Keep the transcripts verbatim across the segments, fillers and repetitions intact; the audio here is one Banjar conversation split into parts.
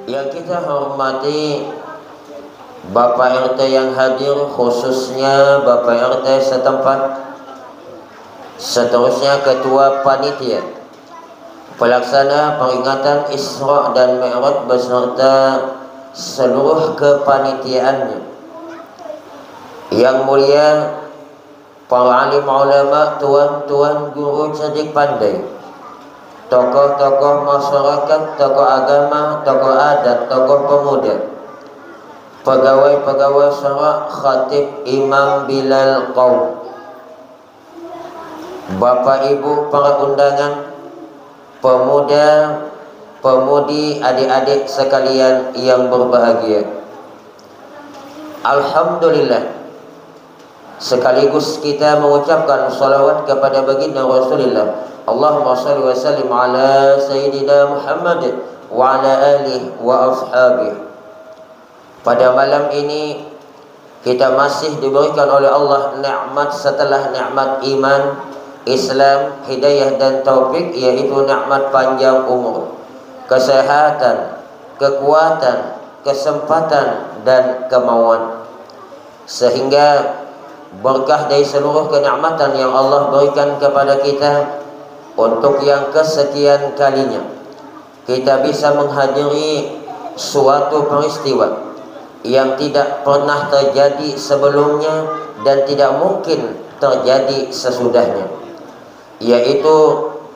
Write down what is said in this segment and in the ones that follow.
Yang kita hormati Bapak R T yang hadir, khususnya Bapak R T setempat, seterusnya Ketua Panitia Pelaksana Peringatan Isra dan Mi'raj beserta seluruh kepanitiaannya. Yang mulia para alim ulama, tuan-tuan guru cerdik pandai, tokoh-tokoh masyarakat, tokoh agama, tokoh adat, tokoh pemuda, pegawai-pegawai syara, khatib, imam, bilal, qaum, bapak ibu para undangan, pemuda, pemudi, adik-adik sekalian yang berbahagia. Alhamdulillah. Sekaligus kita mengucapkan salawat kepada baginda Rasulullah. Allahumma salli wa sallim ala Sayyidina Muhammad wa ala alihi wa ashabihi. Pada malam ini, kita masih diberikan oleh Allah nikmat setelah nikmat iman, Islam, hidayah dan taufik, yaitu nikmat panjang umur, kesehatan, kekuatan, kesempatan, dan kemauan. Sehingga berkah dari seluruh kenikmatan yang Allah berikan kepada kita, untuk yang kesekian kalinya kita bisa menghadiri suatu peristiwa yang tidak pernah terjadi sebelumnya dan tidak mungkin terjadi sesudahnya, yaitu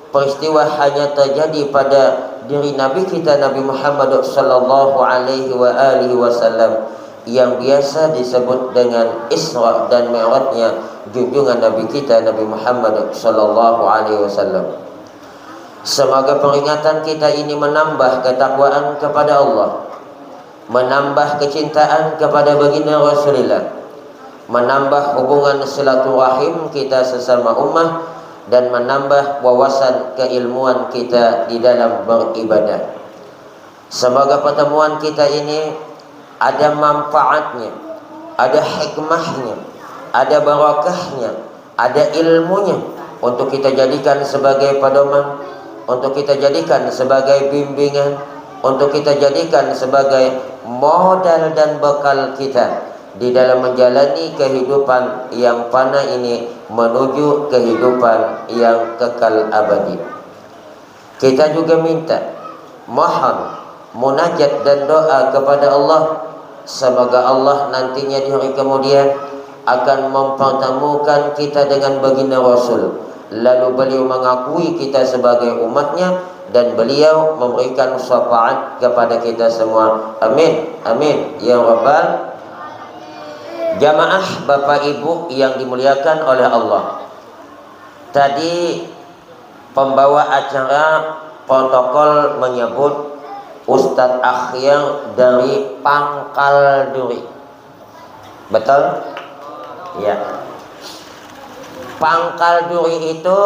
peristiwa hanya terjadi pada diri Nabi kita, Nabi Muhammad sallallahu alaihi wa alihi wasallam, yang biasa disebut dengan Isra dan Mi'rajnya junjungan Nabi kita, Nabi Muhammad sallallahu alaihi wasallam. Semoga peringatan kita ini menambah ketakwaan kepada Allah, menambah kecintaan kepada baginda Rasulullah, menambah hubungan silaturahim kita sesama ummah, dan menambah wawasan keilmuan kita di dalam beribadah. Semoga pertemuan kita ini ada manfaatnya, ada hikmahnya, ada barakahnya, ada ilmunya, untuk kita jadikan sebagai pedoman, untuk kita jadikan sebagai bimbingan, untuk kita jadikan sebagai modal dan bekal kita di dalam menjalani kehidupan yang fana ini menuju kehidupan yang kekal abadi. Kita juga minta, mohon, munajat dan doa kepada Allah, semoga Allah nantinya di hari kemudian akan mempertemukan kita dengan baginda Rasul, lalu beliau mengakui kita sebagai umatnya, dan beliau memberikan syafaat kepada kita semua. Amin, amin, ya rabbal. Jamaah, bapak ibu yang dimuliakan oleh Allah, tadi pembawa acara protokol menyebut Ustadz Akhir dari Pangkal Duri. Betul? Ya. Pangkal Duri itu,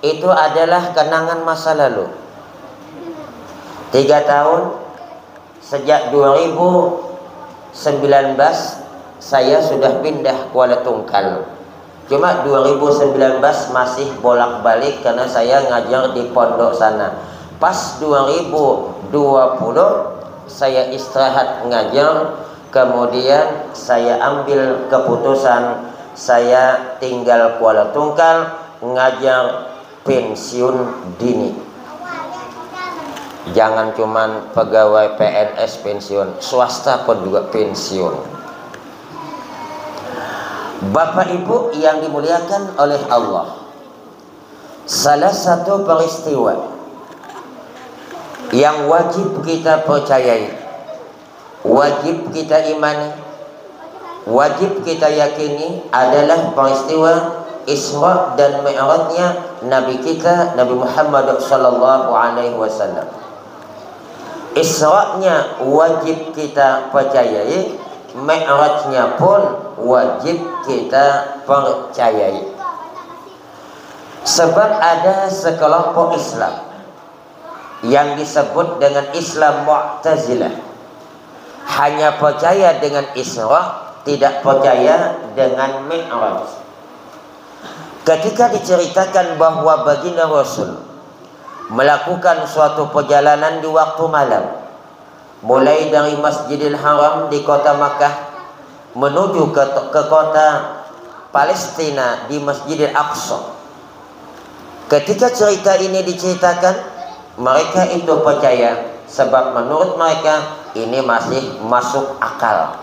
itu adalah kenangan masa lalu. Tiga tahun, sejak dua ribu sembilan belas, saya sudah pindah Kuala Tungkal. Cuma dua ribu sembilan belas masih bolak-balik karena saya ngajar di pondok sana. Pas dua ribu dua puluh, saya istirahat ngajar, kemudian saya ambil keputusan, saya tinggal Kuala Tungkal, ngajar pensiun dini. Jangan cuman pegawai P N S pensiun, swasta pun juga pensiun. Bapak Ibu yang dimuliakan oleh Allah, salah satu peristiwa yang wajib kita percayai, wajib kita imani, wajib kita yakini adalah peristiwa Isra dan Mi'rajnya Nabi kita, Nabi Muhammad sallallahu alaihi wasallam. Isranya wajib kita percayai, Mi'rajnya pun wajib kita percayai. Sebab ada sekelompok Islam yang disebut dengan Islam Mu'tazilah, hanya percaya dengan Isra, tidak percaya dengan Mi'raj. Ketika diceritakan bahwa baginda Rasul melakukan suatu perjalanan di waktu malam, Mulai dari Masjidil Haram di kota Makkah menuju ke, ke kota Palestina di Masjidil Aqsa. Ketika cerita ini diceritakan, mereka itu percaya sebab menurut mereka ini masih masuk akal.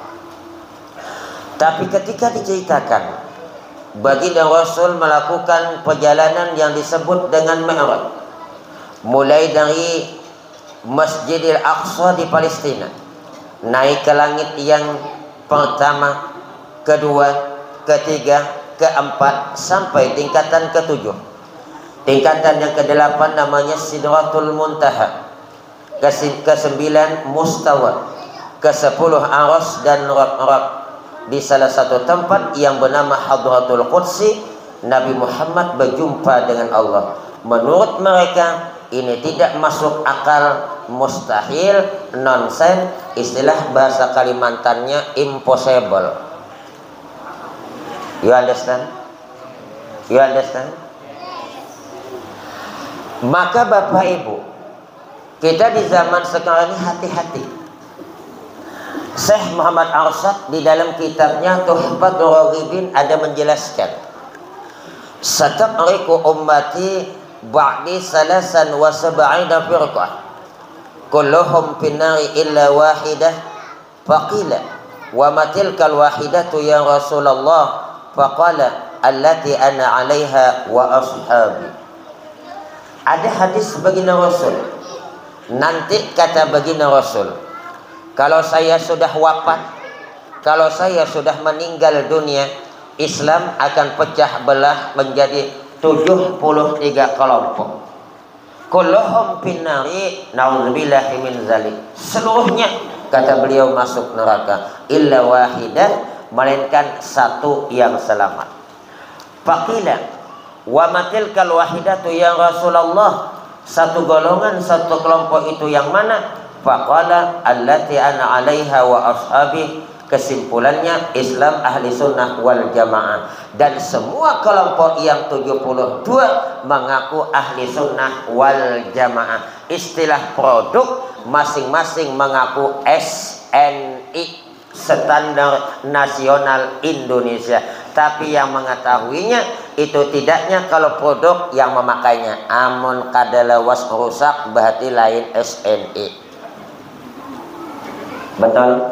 Tapi ketika diceritakan, Baginda Rasul melakukan perjalanan yang disebut dengan Mi'raj. Mulai dari Masjidil Aqsa di Palestina, naik ke langit yang pertama, kedua, ketiga, keempat, sampai tingkatan ketujuh. Tingkatan yang kedelapan namanya Sidratul Muntaha. Kesi-, kesembilan Mustawa. Kesepuluh Aras dan Rab-Rab. Di salah satu tempat yang bernama Hadratul Qudsi, Nabi Muhammad berjumpa dengan Allah. Menurut mereka, ini tidak masuk akal, mustahil, nonsen, istilah bahasa Kalimantannya impossible. You understand? You understand? Maka Bapak Ibu, kita di zaman sekarang ini hati-hati. Syekh Muhammad Arsyad di dalam kitabnya Tuhfatur Raghibin ada menjelaskan, "Satafriqu ummati ba'di salasan wa sab'ina firqah, kulluhum finnari illa wahidah." Faqila, "Wa matilkal wahidatu ya Rasulullah?" Faqala, "Allati ana alaiha wa ashabi." Ada hadis Baginda Rasul. Nanti kata Baginda Rasul, "Kalau saya sudah wafat, kalau saya sudah meninggal dunia, Islam akan pecah belah menjadi tujuh puluh tiga kelompok. Kulluhum finnari, naudzubillahi min zalik." Seluruhnya, kata beliau, masuk neraka. Illa wahidah, melainkan satu yang selamat. Faqila, "Wa matilkal wahidatu ya Rasulullah?" Satu golongan, satu kelompok itu yang mana? Faqala, "Allati ana alaiha wa ashabi." Kesimpulannya, Islam ahli sunnah wal jamaah. Dan semua kelompok yang tujuh puluh dua mengaku ahli sunnah wal jamaah. Istilah produk, masing-masing mengaku S N I, Standar Nasional Indonesia. Tapi yang mengetahuinya itu tidaknya kalau produk yang memakainya. Amun kada lawas rusak, berarti lain S N I. Betul?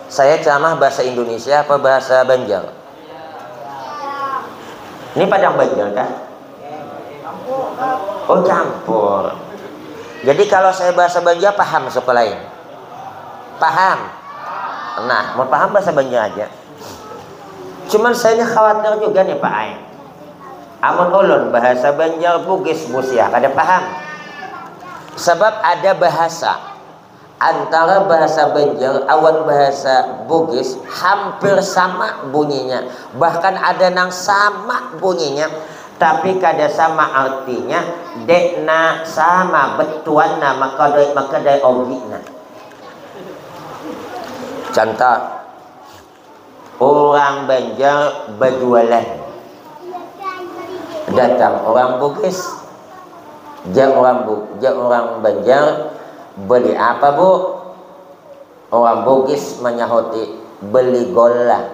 Saya ceramah bahasa Indonesia apa bahasa Banjar? Ini Padang Banjar kah? Oh, campur. Jadi kalau saya bahasa Banjar paham suku lain? Paham? Nah, mau paham bahasa Banjar aja. Cuman saya ini khawatir juga nih Pak Ain. Amun ulun bahasa Banjar Bugis busiah kada paham. Sebab ada bahasa antara bahasa Banjar awan bahasa Bugis hampir sama bunyinya, bahkan ada nang sama bunyinya, tapi kada sama artinya, dekna sama betuanna makadai, makadai ogina. Contoh, orang Banjar berjualan. Datang orang Bugis. Jar orang Bu-, jar orang Banjar, "Beli apa, Bu?" Orang Bugis menyahuti, "Beli golla."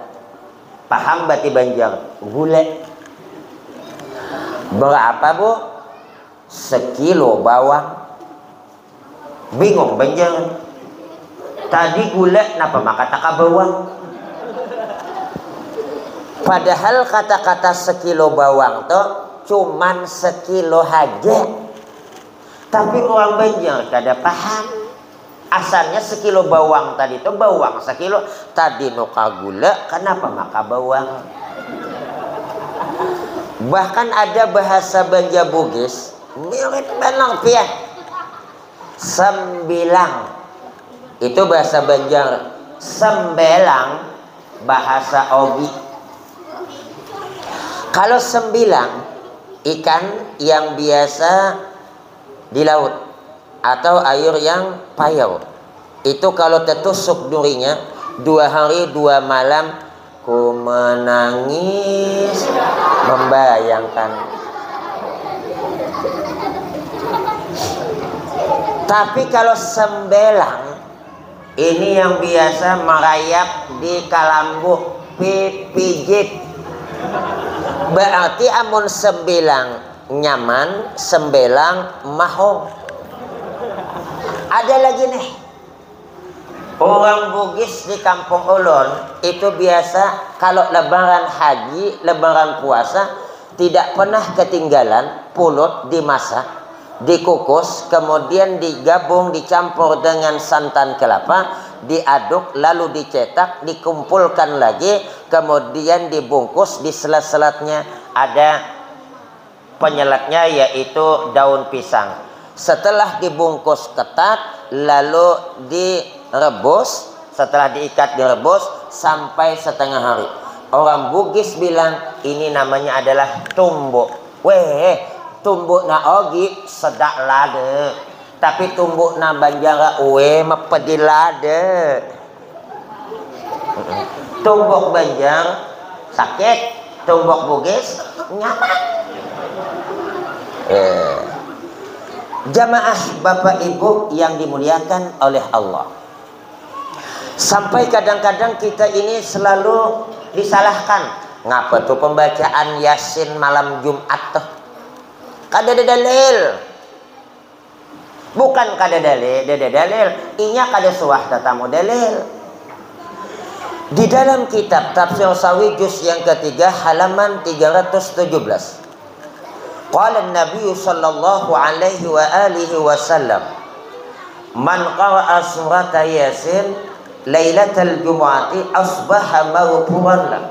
Paham bati Banjar, gula. "Berapa, Bu?" "Sekilo bawang." Bingung Banjar. Tadi gula, napa maka taka bawang? Padahal kata-kata sekilo bawang tu cuman sekilo haja. Tapi orang Banjar kada paham. Asalnya sekilo bawang tadi tu bawang sekilo, tadi nukar gula, kenapa maka bawang? Bahkan ada bahasa Banjar Bugis, mirip banar pian. Sembilang. Itu bahasa Banjar. Sembelang, bahasa Ogi. Kalau sembilang, ikan yang biasa di laut atau air yang payau. Itu kalau tertusuk durinya, dua hari dua malam ku menangis membayangkan. Tapi kalau sembelang, Ini yang biasa merayap di kalambuh, pipijit. Berarti amun sembilang nyaman, sembelang mahong. Ada lagi nih. Orang Bugis di kampung ulun itu biasa kalau lebaran haji, lebaran puasa, tidak pernah ketinggalan pulut dimasak, dikukus, kemudian digabung, dicampur dengan santan kelapa, diaduk, lalu dicetak, dikumpulkan lagi, kemudian dibungkus, di selat-selatnya ada penyelatnya, yaitu daun pisang. Setelah dibungkus ketat, lalu direbus, setelah diikat direbus sampai setengah hari. Orang Bugis bilang ini namanya adalah tumbuk. Weh, tumbuk na ogi sedak lada. Tapi tumbuk na banjara, weh, mepedi lada. Tumbuk Banjar sakit, tumbuk Bugis nyaman. Eh. Jamaah Bapak Ibu yang dimuliakan oleh Allah. Sampai kadang-kadang kita ini selalu disalahkan. Ngapa tuh pembacaan Yasin malam Jumat tuh? Kada ada dalil. Bukan kada dalil, dada dalil, inya kada suah tatamu dalil. Di dalam kitab Tafsir Sawi juz yang ketiga halaman tiga ratus tujuh belas. Qala Nabi sallallahu alaihi wa alihi wasallam, "Man qara'a surata Yasin lailatal jumu'ati asbaha maghfuran lah."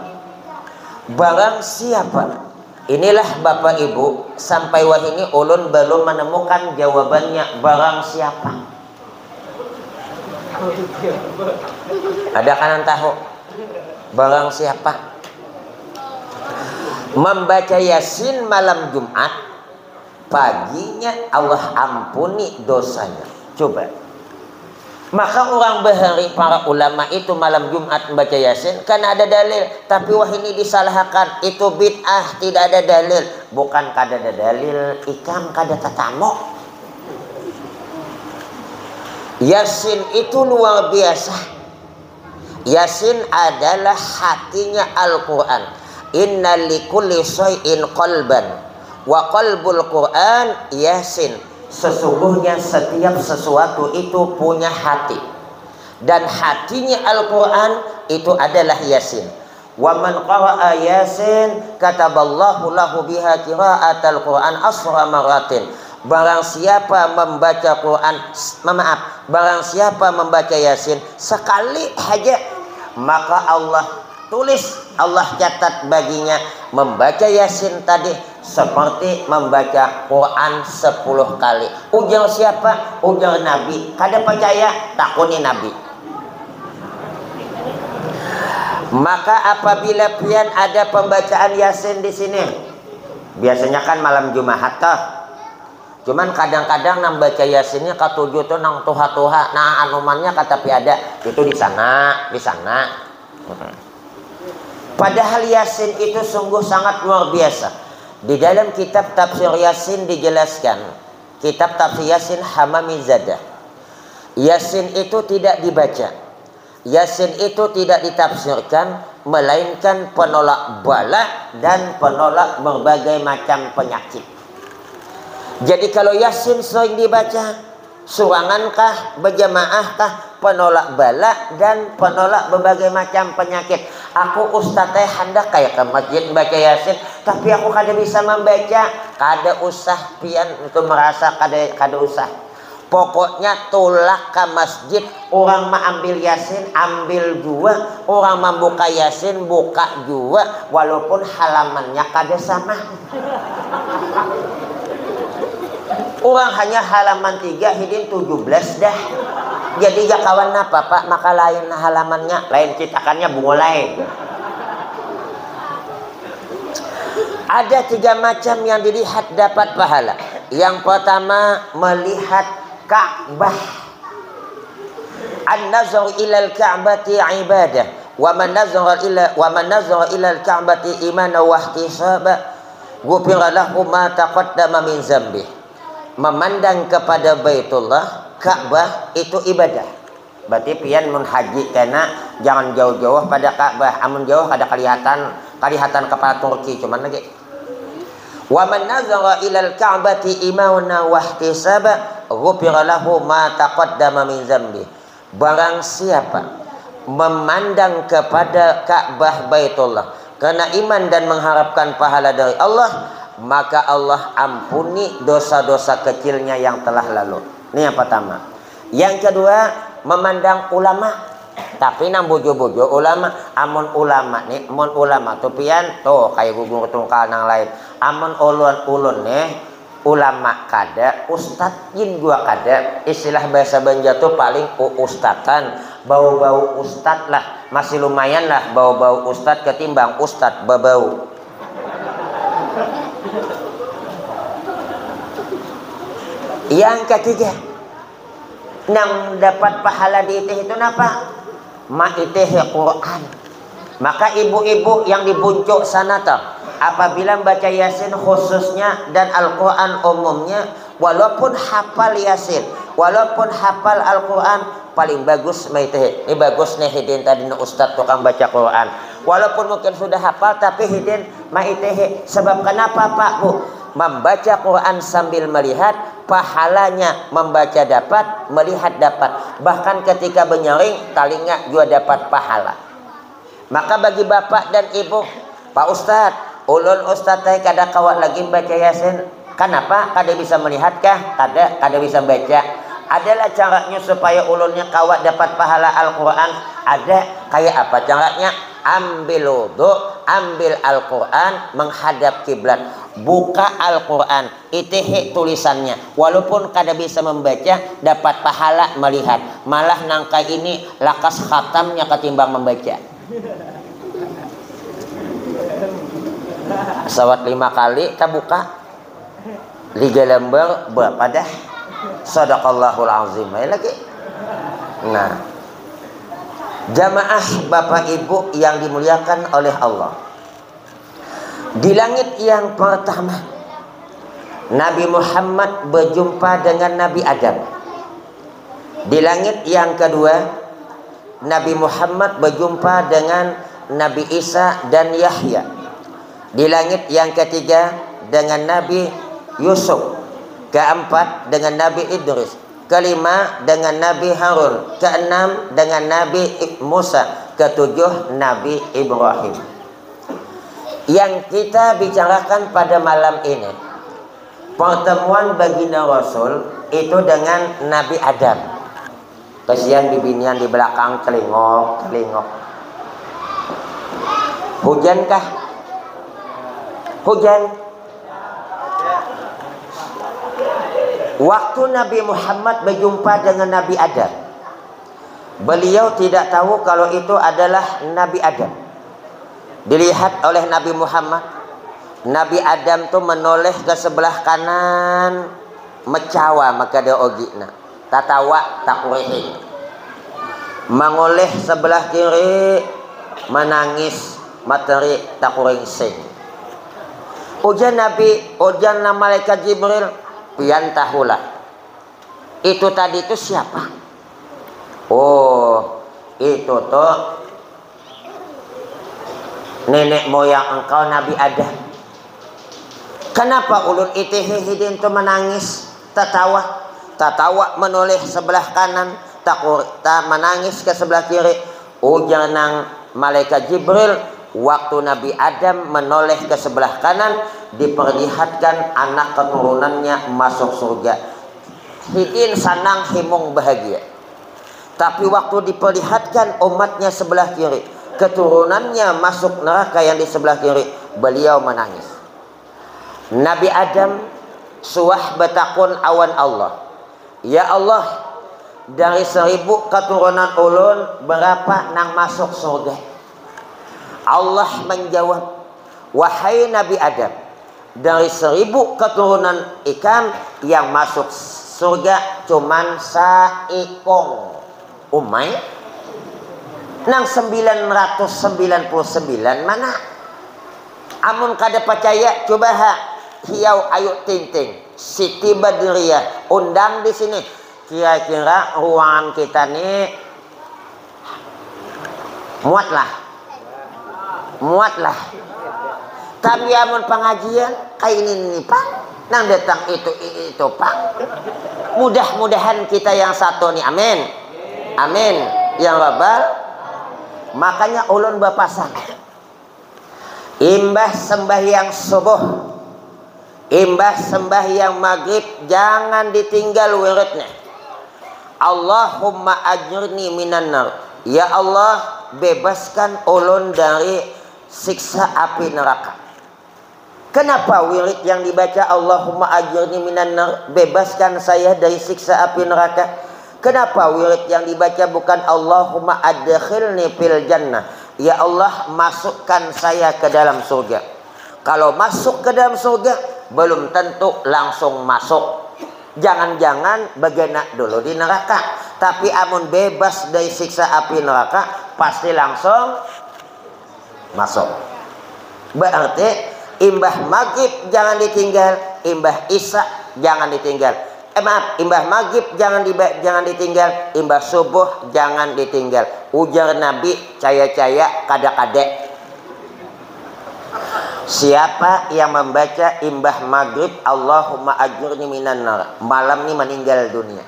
Barang siapa Inilah Bapak Ibu, sampai wahini ulun balum manamukan jawabannya barang siapa. Ada kanan tahu? Barang siapa? Mambaca Yasin malam Jumat, paginya Allah ampuni dosanya. Coba. Maka urang bahari para ulama itu malam Jumat membaca Yasin karena ada dalil, tapi wahini disalahakan, itu bid'ah, tidak ada dalil. Bukan kadada dalil, ikam kada tatamu. Yasin itu luar biasa. Yasin adalah hatinya Al-Quran. Inna likulli syai'in qalban wa qalbul Quran Yasin. Sesungguhnya setiap sesuatu itu punya hati. Dan hatinya Al-Quran itu adalah Yasin. Wa man qara'a Yasin kataballahu lahu biha qira'atal Quran asra maratin. Barang siapa membaca Quran, maaf, barang siapa membaca Yasin sekali haja, maka Allah tulis, Allah catat baginya membaca Yasin tadi seperti membaca Quran sepuluh kali. Ujar siapa? Ujar Nabi. Kada percaya? Takuni Nabi. Maka apabila pian ada pembacaan Yasin di sini, biasanya kan malam Jumahat toh. Cuman kadang-kadang nang baca Yasinnya katuju tuh nang tuha-tuha. Nah, anumannya katapi ada. Itu di sana, di sana. Padahal Yasin itu sungguh sangat luar biasa. Di dalam kitab Tafsir Yasin dijelaskan, kitab Tafsir Yasin Hamami Zadah. Yasin itu tidak dibaca. Yasin itu tidak ditafsirkan, melainkan penolak bala dan penolak berbagai macam penyakit. Jadi kalau Yasin sering dibaca, surangan kah, berjamaah kah, penolak bala dan penolak berbagai macam penyakit. Aku ustaz teh handak kaya ke masjid baca Yasin, tapi aku kada bisa membaca. Kada usah pian itu merasa kada kada usah. Pokoknya tulak ka masjid, urang maambil Yasin, ambil jua, urang mambuka Yasin, buka jua, walaupun halamannya kada sama. Urang hanya halaman tiga, hidin tujuh belas dah. Jadi jakawan napa pak, maka lain halamannya, lain citakannya, bungul lain. Ada tiga macam yang dilihat dapat pahala. Yang pertama, melihat Ka'bah. An-nazar ilal Ka'bati ibadah. Wa man nazara ila wa man nazara ilal Ka'bati imana wa ihtisaba ghufira lahu ma taqaddama min zambi. Memandang kepada Baitullah, Ka'bah, itu ibadah. Berarti pian mun haji kena, jangan jauh-jauh pada Ka'bah. Amun jauh kada kelihatan, kelihatan kepala Turki cuman lagi. Wa man nazara ilal ka'bati imaunan wahtisaba ghufira lahu ma taqaddama min zambi. Barang siapa memandang kepada Ka'bah Baitullah karena iman dan mengharapkan pahala dari Allah, maka Allah ampuni dosa-dosa kecilnya yang telah lalu. Ini yang pertama. Yang kedua, memandang ulama. Tapi nang bujur-bujur ulama, amun ulama ni, mun ulama tu pian, tuh, kayak gugur tungkal nang lain. Amun ulun, ulun nih, ulama kada, ustad jin jua kada. Istilah bahasa Banjar tu paling uustatan, bau-bau ustad lah, masih lumayan lah bau-bau ustad ketimbang ustad babau. Yang ketiga, nang dapat pahala diitih itu napa? Maitih Quran. Maka ibu-ibu yang di Buncuk sana tuh, apabila membaca Yasin khususnya dan Al-Quran umumnya, walaupun hafal Yasin, walaupun hafal Al-Quran, paling bagus maitih. Ini bagus nih hidin tadi nu ustad tukang baca Quran. Walaupun mungkin sudah hafal, tapi hidin maitih. Sebab kenapa, Pak, Bu? Membaca Quran sambil melihat, pahalanya membaca dapat, melihat dapat. Bahkan ketika menyaring, talinga jua dapat pahala. Maka bagi bapak dan ibu, "Pak Ustad, ulun Ustad teh kada kawa lagi membaca Yasin." Kanapa? Kada bisa melihat kah? Kada, kada bisa membaca. Adalah caranya supaya ulunnya kawa dapat pahala Al-Quran? Ada. Kayak apa caranya? Ambil wudhu, ambil Al-Quran, menghadap kiblat. Buka Al-Quran, itihi tulisannya. Walaupun kada bisa membaca, dapat pahala melihat. Malah nangka ini lakas khatamnya ketimbang membaca. Sawat lima kali tabuka, tiga lembar berapa dah? Sadaqallahul azim. Ayo lagi. Nah, jamaah bapak ibu yang dimuliakan oleh Allah. Di langit yang pertama, Nabi Muhammad berjumpa dengan Nabi Adam. Di langit yang kedua, Nabi Muhammad berjumpa dengan Nabi Isa dan Yahya. Di langit yang ketiga, dengan Nabi Yusuf. Keempat, dengan Nabi Idris. Kelima, dengan Nabi Harun. Keenam, dengan Nabi Musa. Ketujuh, Nabi Ibrahim. Yang kita bicarakan pada malam ini, pertemuan baginda Rasul itu dengan Nabi Adam. Kasihan bibinian di belakang, telingok, telingok. Hujan kah? Hujan. Waktu Nabi Muhammad berjumpa dengan Nabi Adam, beliau tidak tahu kalau itu adalah Nabi Adam. Dilihat oleh Nabi Muhammad, Nabi Adam tu menoleh ke sebelah kanan, mecawa maka dia ogina. Tatawa takurihing. Mangoleh sebelah kiri, manangis, materi takuringsing. Ujar Nabi, ujar nang malaikat Jibril, "Pian tahulah. Itu tadi tu siapa?" "Oh, itu tu nenek moyang engkau Nabi Adam." "Kenapa ulun itihi hidin tu menangis, tatawa, tatawa menoleh sebelah kanan, takur, ta, menangis ke sebelah kiri?" Ujar nang malaikat Jibril, "Waktu Nabi Adam menoleh ke sebelah kanan, diperlihatkan anak keturunannya masuk surga. Hidin sanang, himung, bahagia. Tapi waktu diperlihatkan umatnya sebelah kiri, keturunannya masuk neraka yang di sebelah kiri, beliau menangis." Nabi Adam suah betakun awan Allah, "Ya Allah, dari seribu keturunan ulun, berapa nang masuk surga?" Allah menjawab, "Wahai Nabi Adam, dari seribu keturunan ikam, yang masuk surga cuman saikung." Umai, nang sembilan ratus sembilan puluh sembilan mana? Amun kada percaya, cuba ha, hiau Ayu Ting Ting, Siti Badriah, undang di sini. Kira-kira ruangan kita ni Muatlah. Muatlah. Tapi amun pangajian kayak ini nih pang, nang datang itu itu pang. Mudah-mudahan kita yang satu nih, amin. Amin. Yang rabal. Makanya ulun bapasan. Imbah sembahyang subuh, imbah sembahyang maghrib, jangan ditinggal wiridnya. Allahumma ajirni minan nar. Ya Allah, bebaskan ulun dari siksa api neraka. Kenapa wirid yang dibaca Allahumma ajirni minan nar, bebaskan saya dari siksa api neraka? Kenapa wirid yang dibaca bukan Allahumma adkhilni fil jannah, ya Allah, masukkan saya ke dalam surga? Kalau masuk ke dalam surga, belum tentu langsung masuk. Jangan-jangan begena dulu di neraka. Tapi amun bebas dari siksa api neraka, pasti langsung masuk. Berarti imbah maghrib jangan ditinggal, imbah isya jangan ditinggal. Eh, maaf, imbah maghrib jangan diba- jangan ditinggal, imbah subuh jangan ditinggal. Ujar Nabi, caya-caya kada-kada. Siapa yang membaca imbah maghrib Allahumma ajurni minan nar, malam ni meninggal dunia.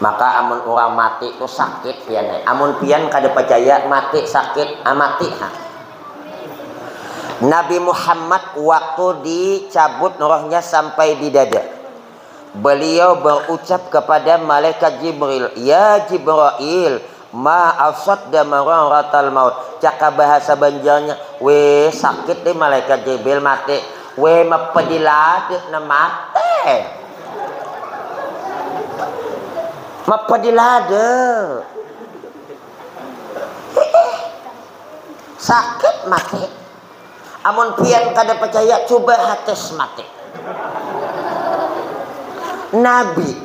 Maka amun urang mati tu sakit pian ai. Amun pian kada pacaya mati sakit, ah, mati ha. Nabi Muhammad waktu dicabut rohnya sampai di dada, beliau berucap kepada malaikat Jibril, "Ya Jibril, ma asadda mararatal maut." Caka bahasa Banjarnya, "Weh, sakit deh malaikat Jibril mati. Weh, mepedilade na mati." Mepedilade. Sakit mati. Amun pian kada percaya, coba hates mati. Nabi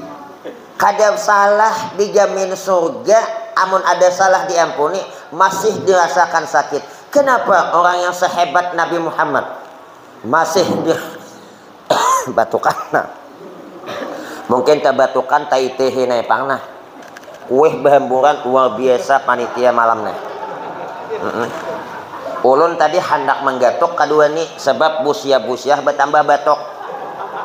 kada salah dijamin surga, amun ada salah diampuni, masih dirasakan sakit. Kenapa orang yang sehebat Nabi Muhammad masih di batukan nah. Mungkin tabatukan taitihi nai pang nah. Kuih bahamburan luar biasa panitia malam nih. Mm-mm. Ulun tadi handak menggatuk kadua ni sebab busia-busia bertambah batuk.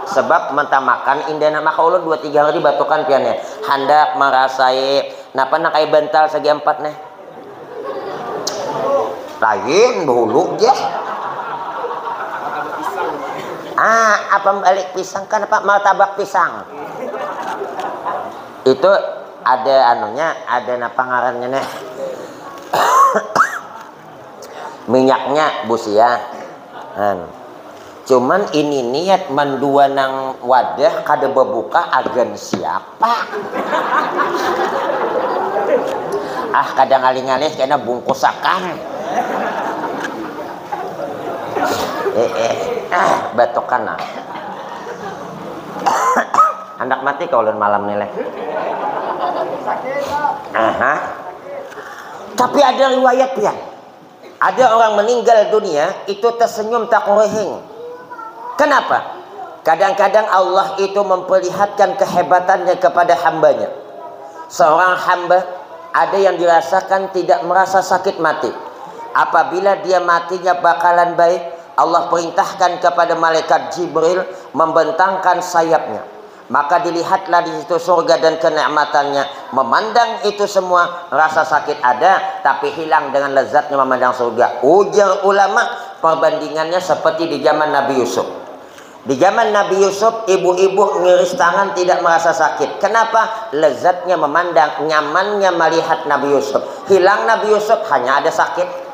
Sebab mentamakan indana maka ulun dua tiga hari batukan pian ya. Handak merasai napa nang kayak bantal segi empat nih. Lain bahulu ja. Ah, apa balik pisang kan apa martabak pisang. Itu ada anunya, ada napa ngarannya nih. Minyaknya busia. Kan. Cuman ini niat mandua nang wadah kada bebuka agan siapa? Ah, kada ngalih-ngalih kena bungkusakan. Eh, eh. Ah, batukan nah. Handak mati kau ulun malam ni leh. Aha. Tapi ada riwayat pian. Ada orang meninggal dunia itu tersenyum tak kurihing. Kenapa? Kadang-kadang Allah itu memperlihatkan kehebatannya kepada hambanya. Seorang hamba ada yang dirasakan tidak merasa sakit mati. Apabila dia matinya bakalan baik, Allah perintahkan kepada malaikat Jibril membentangkan sayapnya. Maka dilihatlah di situ surga dan kenikmatannya. Memandang itu semua, rasa sakit ada, tapi hilang dengan lezatnya memandang surga. Ujar ulama, perbandingannya seperti di zaman Nabi Yusuf. Di zaman Nabi Yusuf, ibu-ibu ngiris tangan tidak merasa sakit. Kenapa? Lezatnya memandang, nyamannya melihat Nabi Yusuf. Hilang Nabi Yusuf, hanya ada sakit.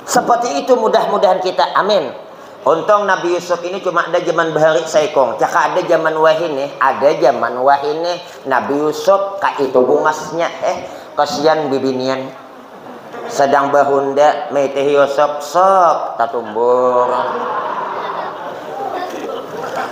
Seperti itu mudah-mudahan kita. Amin. Untung Nabi Yusuf ini cuma ada zaman bahari saikung. Caka ada zaman wahini, ada zaman wahini Nabi Yusuf ka itu bungasnya. Eh, kasihan bibinian. Sedang bahunda maitih Yusuf, sok tatumbur.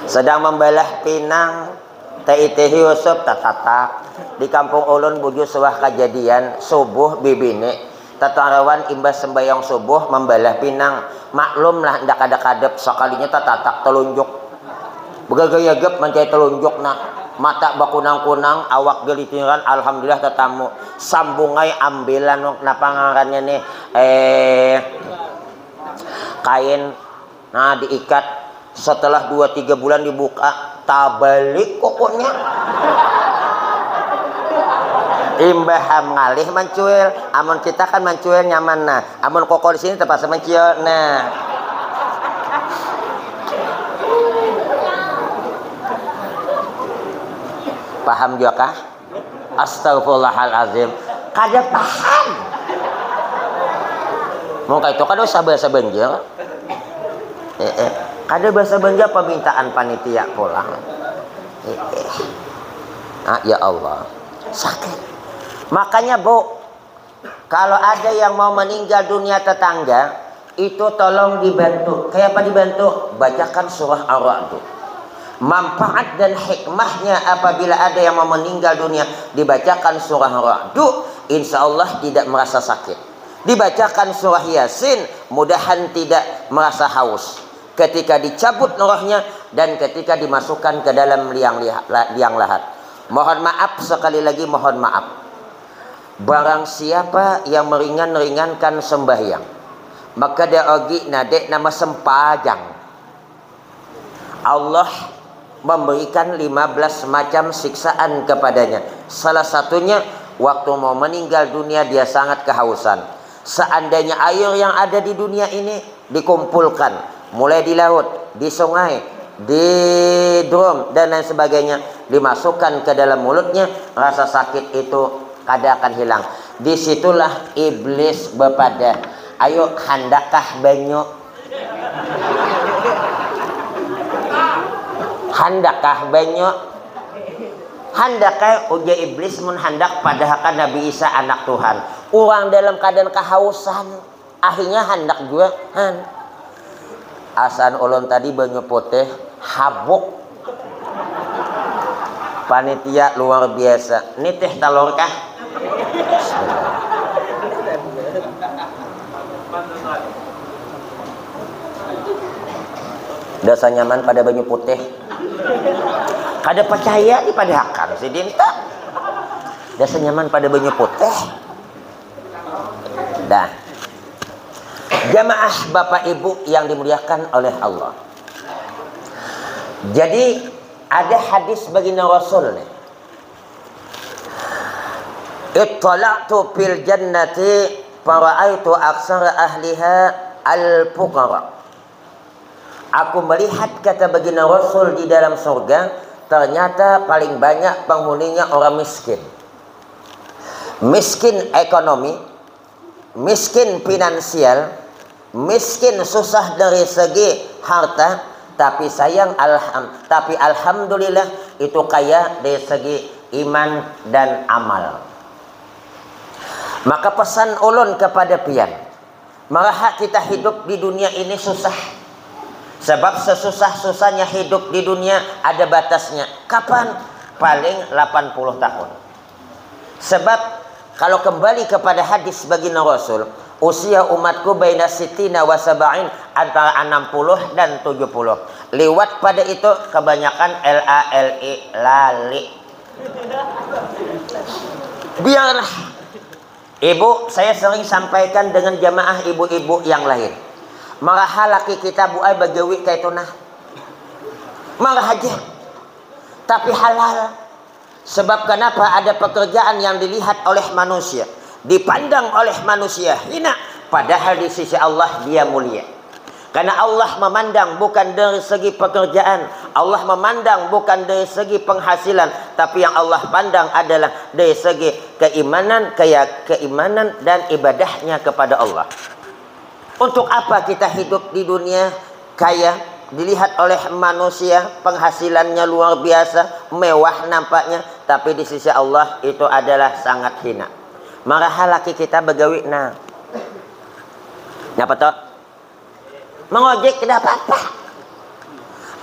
Sedang membalah pinang, taitih Yusuf tatatak. Di kampung ulun bujur suah kajadian, subuh bibini tatarawan imbah sembahyang subuh mambalah pinang. Maklumlah ndak kada kadep, sakalinya tatatak telunjuk. Begagayagap mancari telunjuk nah. Mata bakunang-kunang, awak gelitiran, alhamdulillah tatamu. Sambungai ambilan, napa ngarannya nih, eh, kain, nah, diikat. Setelah dua tiga bulan dibuka, tabalik kukunya. Imbah ham ngalih mancuil, amun kita kan mancuil nyaman, nah. Amun koko di sini terpaksa mencium. Nah. Paham juga kah? Astagfirullahalazim. Kada paham. Mungkin itu kada usah bahasa Banjar. Eh, eh. Kada bahasa Banjar, permintaan panitia pulang. Eh, eh. Ah, ya Allah. Sakit. Makanya, Bu, kalau ada yang mau meninggal dunia tetangga, itu tolong dibantu. Kayak apa dibantu? Bacakan surah Ar-Ra'du. Manfaat dan hikmahnya apabila ada yang mau meninggal dunia, dibacakan surah Ar-Ra'du, insya Allah tidak merasa sakit. Dibacakan surah Yasin, mudahan tidak merasa haus. Ketika dicabut rohnya dan ketika dimasukkan ke dalam liang liha-, la-, liang lahat. Mohon maaf, sekali lagi mohon maaf. Barang siapa yang meringan-ringankan sembahyang, maka dia ogi nadek nama sempajang. Allah memberikan lima belas macam siksaan kepadanya. Salah satunya, waktu mau meninggal dunia, dia sangat kehausan. Seandainya air yang ada di dunia ini dikumpulkan, mulai di laut, di sungai, di drum, dan lain sebagainya, dimasukkan ke dalam mulutnya, rasa sakit itu kada akan hilang. Disitulah iblis bepadah, "Ayo, handakah banyu? Handakah banyu?" "Handak ai," ujar iblis, "mun handak, padahakan Nabi Isa anak Tuhan." Urang dalam keadaan kahausan, akhirnya handak jua, han. "Asaan ulun tadi banyu putih, habuk." Panitia luar biasa. "Nitih talur kah?" Bismillah. Dasar nyaman pada banyu putih. Kada percaya dipadahakan sidin tu. Dasar nyaman pada banyu putih. Dah. Jamaah Bapak Ibu yang dimuliakan oleh Allah. Jadi, ada hadis baginda Rasul nih. "Ittala'tu fil jannati fara'aitu aksara ahliha al-fuqara." "Aku melihat," kata baginda Rasul, "di dalam surga, ternyata paling banyak penghuninya orang miskin." Miskin ekonomi, miskin finansial, miskin susah dari segi harta, tapi sayang, alham-, tapi alhamdulillah itu kaya dari segi iman dan amal. Maka pesan ulun kepada pian, maraha kita hidup di dunia ini susah. Sebab sesusah-susahnya hidup di dunia ada batasnya. Kapan? Paling lapan puluh tahun. Sebab kalau kembali kepada hadis baginda Rasul, "Usia umatku baina sittina wa sab'in," antara enam puluh dan tujuh puluh. Liwat pada itu kebanyakan L A L I, lali. Biarlah. Ibu, saya sering sampaikan dengan jamaah ibu-ibu yang lain. Maraha laki kita, Bu ai, bagawi kaitu nah. Marah aja. Tapi halal. Sebab kenapa ada pekerjaan yang dilihat oleh manusia, dipandang oleh manusia hina, padahal di sisi Allah dia mulia. Karena Allah memandang bukan dari segi pekerjaan, Allah memandang bukan dari segi penghasilan, tapi yang Allah pandang adalah dari segi keimanan, keya-, keimanan dan ibadahnya kepada Allah. Untuk apa kita hidup di dunia kaya, dilihat oleh manusia penghasilannya luar biasa, mewah nampaknya, tapi di sisi Allah itu adalah sangat hina. Maraha laki kita bagawi, nah. Napa toh? Mengojek tidak apa-apa.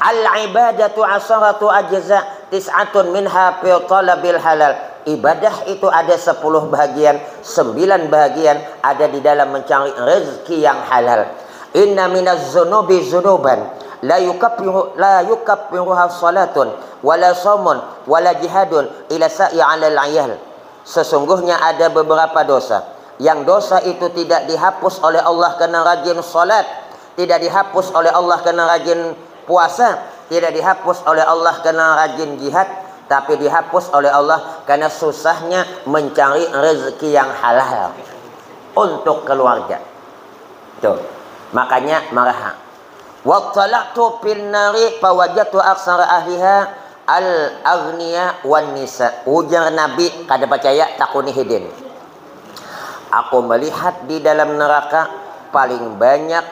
Al-ibadatu asharatu ajza, tis'atun minha fi talabil halal. Ibadah itu ada sepuluh bahagian, sembilan bahagian ada di dalam mencari rezeki yang halal. Inna minaz zunubi zunuban, La yukaffiru la yukaffiruha salatun wala saumun wala jihadun ila sa'i alal ayal. Sesungguhnya ada beberapa dosa yang dosa itu tidak dihapus oleh Allah karena rajin salat, tidak dihapus oleh Allah karena rajin puasa, tidak dihapus oleh Allah karena rajin jihad, tapi dihapus oleh Allah karena susahnya mencari rezeki yang halal untuk keluarga. Tuh. Makanya maraha. Wattala'tu fin nari fawajadtu aksara ahliha al aghniya wan nisa. Ujar Nabi, kada percaya, takuni hidin. Aku melihat di dalam neraka paling banyak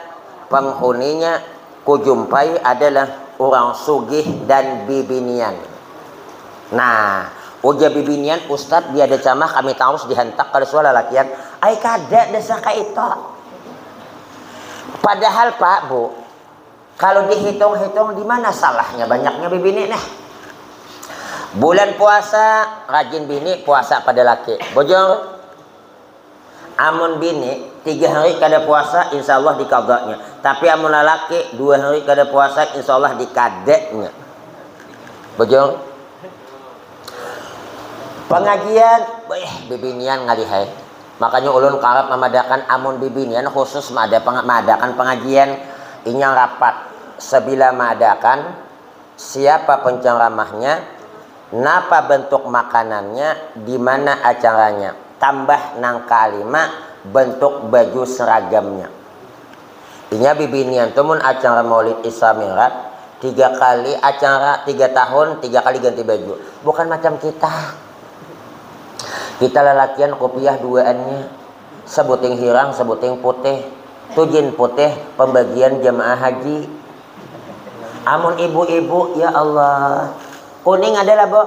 penghuninya kujumpai adalah orang sugih dan bibinian. Nah, ujar bibinian, "Ustadz, dia ada camah kami tarus dihantak kada suah lalakian." Ai kada dasar ka itu. Padahal Pak Bu, kalau dihitung-hitung di mana salahnya banyaknya bibini nih? Bulan puasa rajin bini, puasa pada laki. Bujur. Amun bini tiga hari kada puasa, insya Allah dikadanya. Tapi amun lalaki dua hari kada puasa, insya Allah dikadanya. Bujur. Pengajian, wih, bibinian ngalihai. Makanya ulun karap mamadakan amun bibinian khusus maada panga- maadakan pengajian, inya rapat. Sebila maadakan, siapa penceramahnya, napa bentuk makanannya, di mana acaranya. Tambah nang kalima, bentuk baju seragamnya. Inya bibinian tu mun acara Maulid Isra Mi'raj, tiga kali acara, tiga tahun, tiga kali ganti baju. Bukan macam kita. Kita lalakian kupiah duaannya, sebuting hirang, sebuting putih. Tu jin putih pembagian jamaah haji. Amun ibu-ibu, ya Allah. Kuning ada lah, Bu?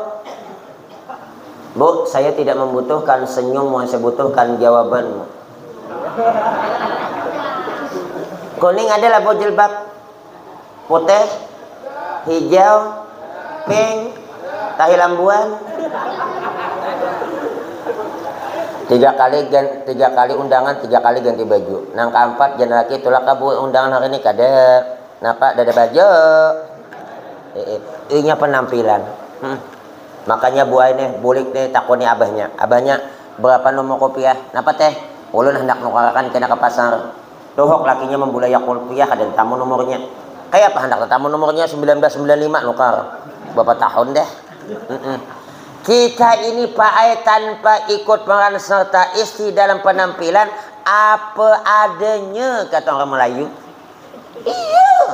Bu, saya tidak membutuhkan senyummu, saya butuhkan jawabanmu. Kuning ada lah, Bu, jilbab? Putih, hijau, pink, tahi lambuan. Tiga kali gan- tiga kali undangan, tiga kali ganti baju. Nang keempat, jar laki, tulak ka Bu, undangan hari ini kada. Napa dada baja? Iih, inya penampilan. Hmm. Makanya buai nih, bulik nih, takuni abahnya. Abahnya, berapa nomor kopiah? Napa teh? Ulun hendak nukarakan kena ke pasar. Tuhuk lakinya membulaya kopiah, kada tamu nomornya. Kaya apa hendak tetamu nomornya? Sembilan belas sembilan lima, nukar. Berapa tahun deh? Mm-mm. Kita ini paai tanpa ikut peran serta istri dalam penampilan apa adanya, kata orang Melayu. Iya.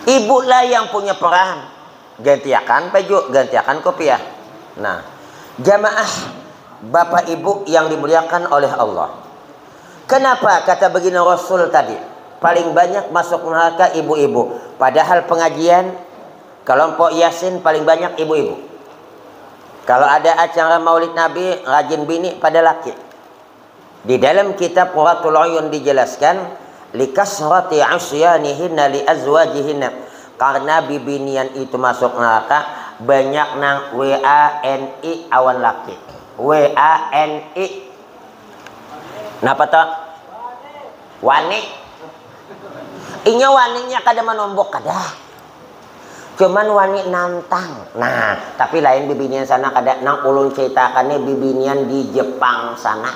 Ibu lah yang punya peran. Gantiakan baju, gantiakan kopiah. Nah, jamaah, bapak ibu yang dimuliakan oleh Allah. Kenapa kata baginda Rasul tadi, paling banyak masuk neraka ibu-ibu? Padahal pengajian kelompok Yasin paling banyak ibu-ibu. Kalau ada acara Maulid Nabi, rajin bini pada laki. Di dalam kitab Qurratul Uyun dijelaskan, likasrati asyanihinna li azwajihinna. Karena bibinian itu masuk neraka, banyak nang W A N I awan laki. W A N I. Napa to? Wani. Inya waninya kada manumbuk, kada. Cuman wani nantang. Nah, tapi lain bibinian sana kada. Nang ulun ceritakan ni bibinian di Jepang sana.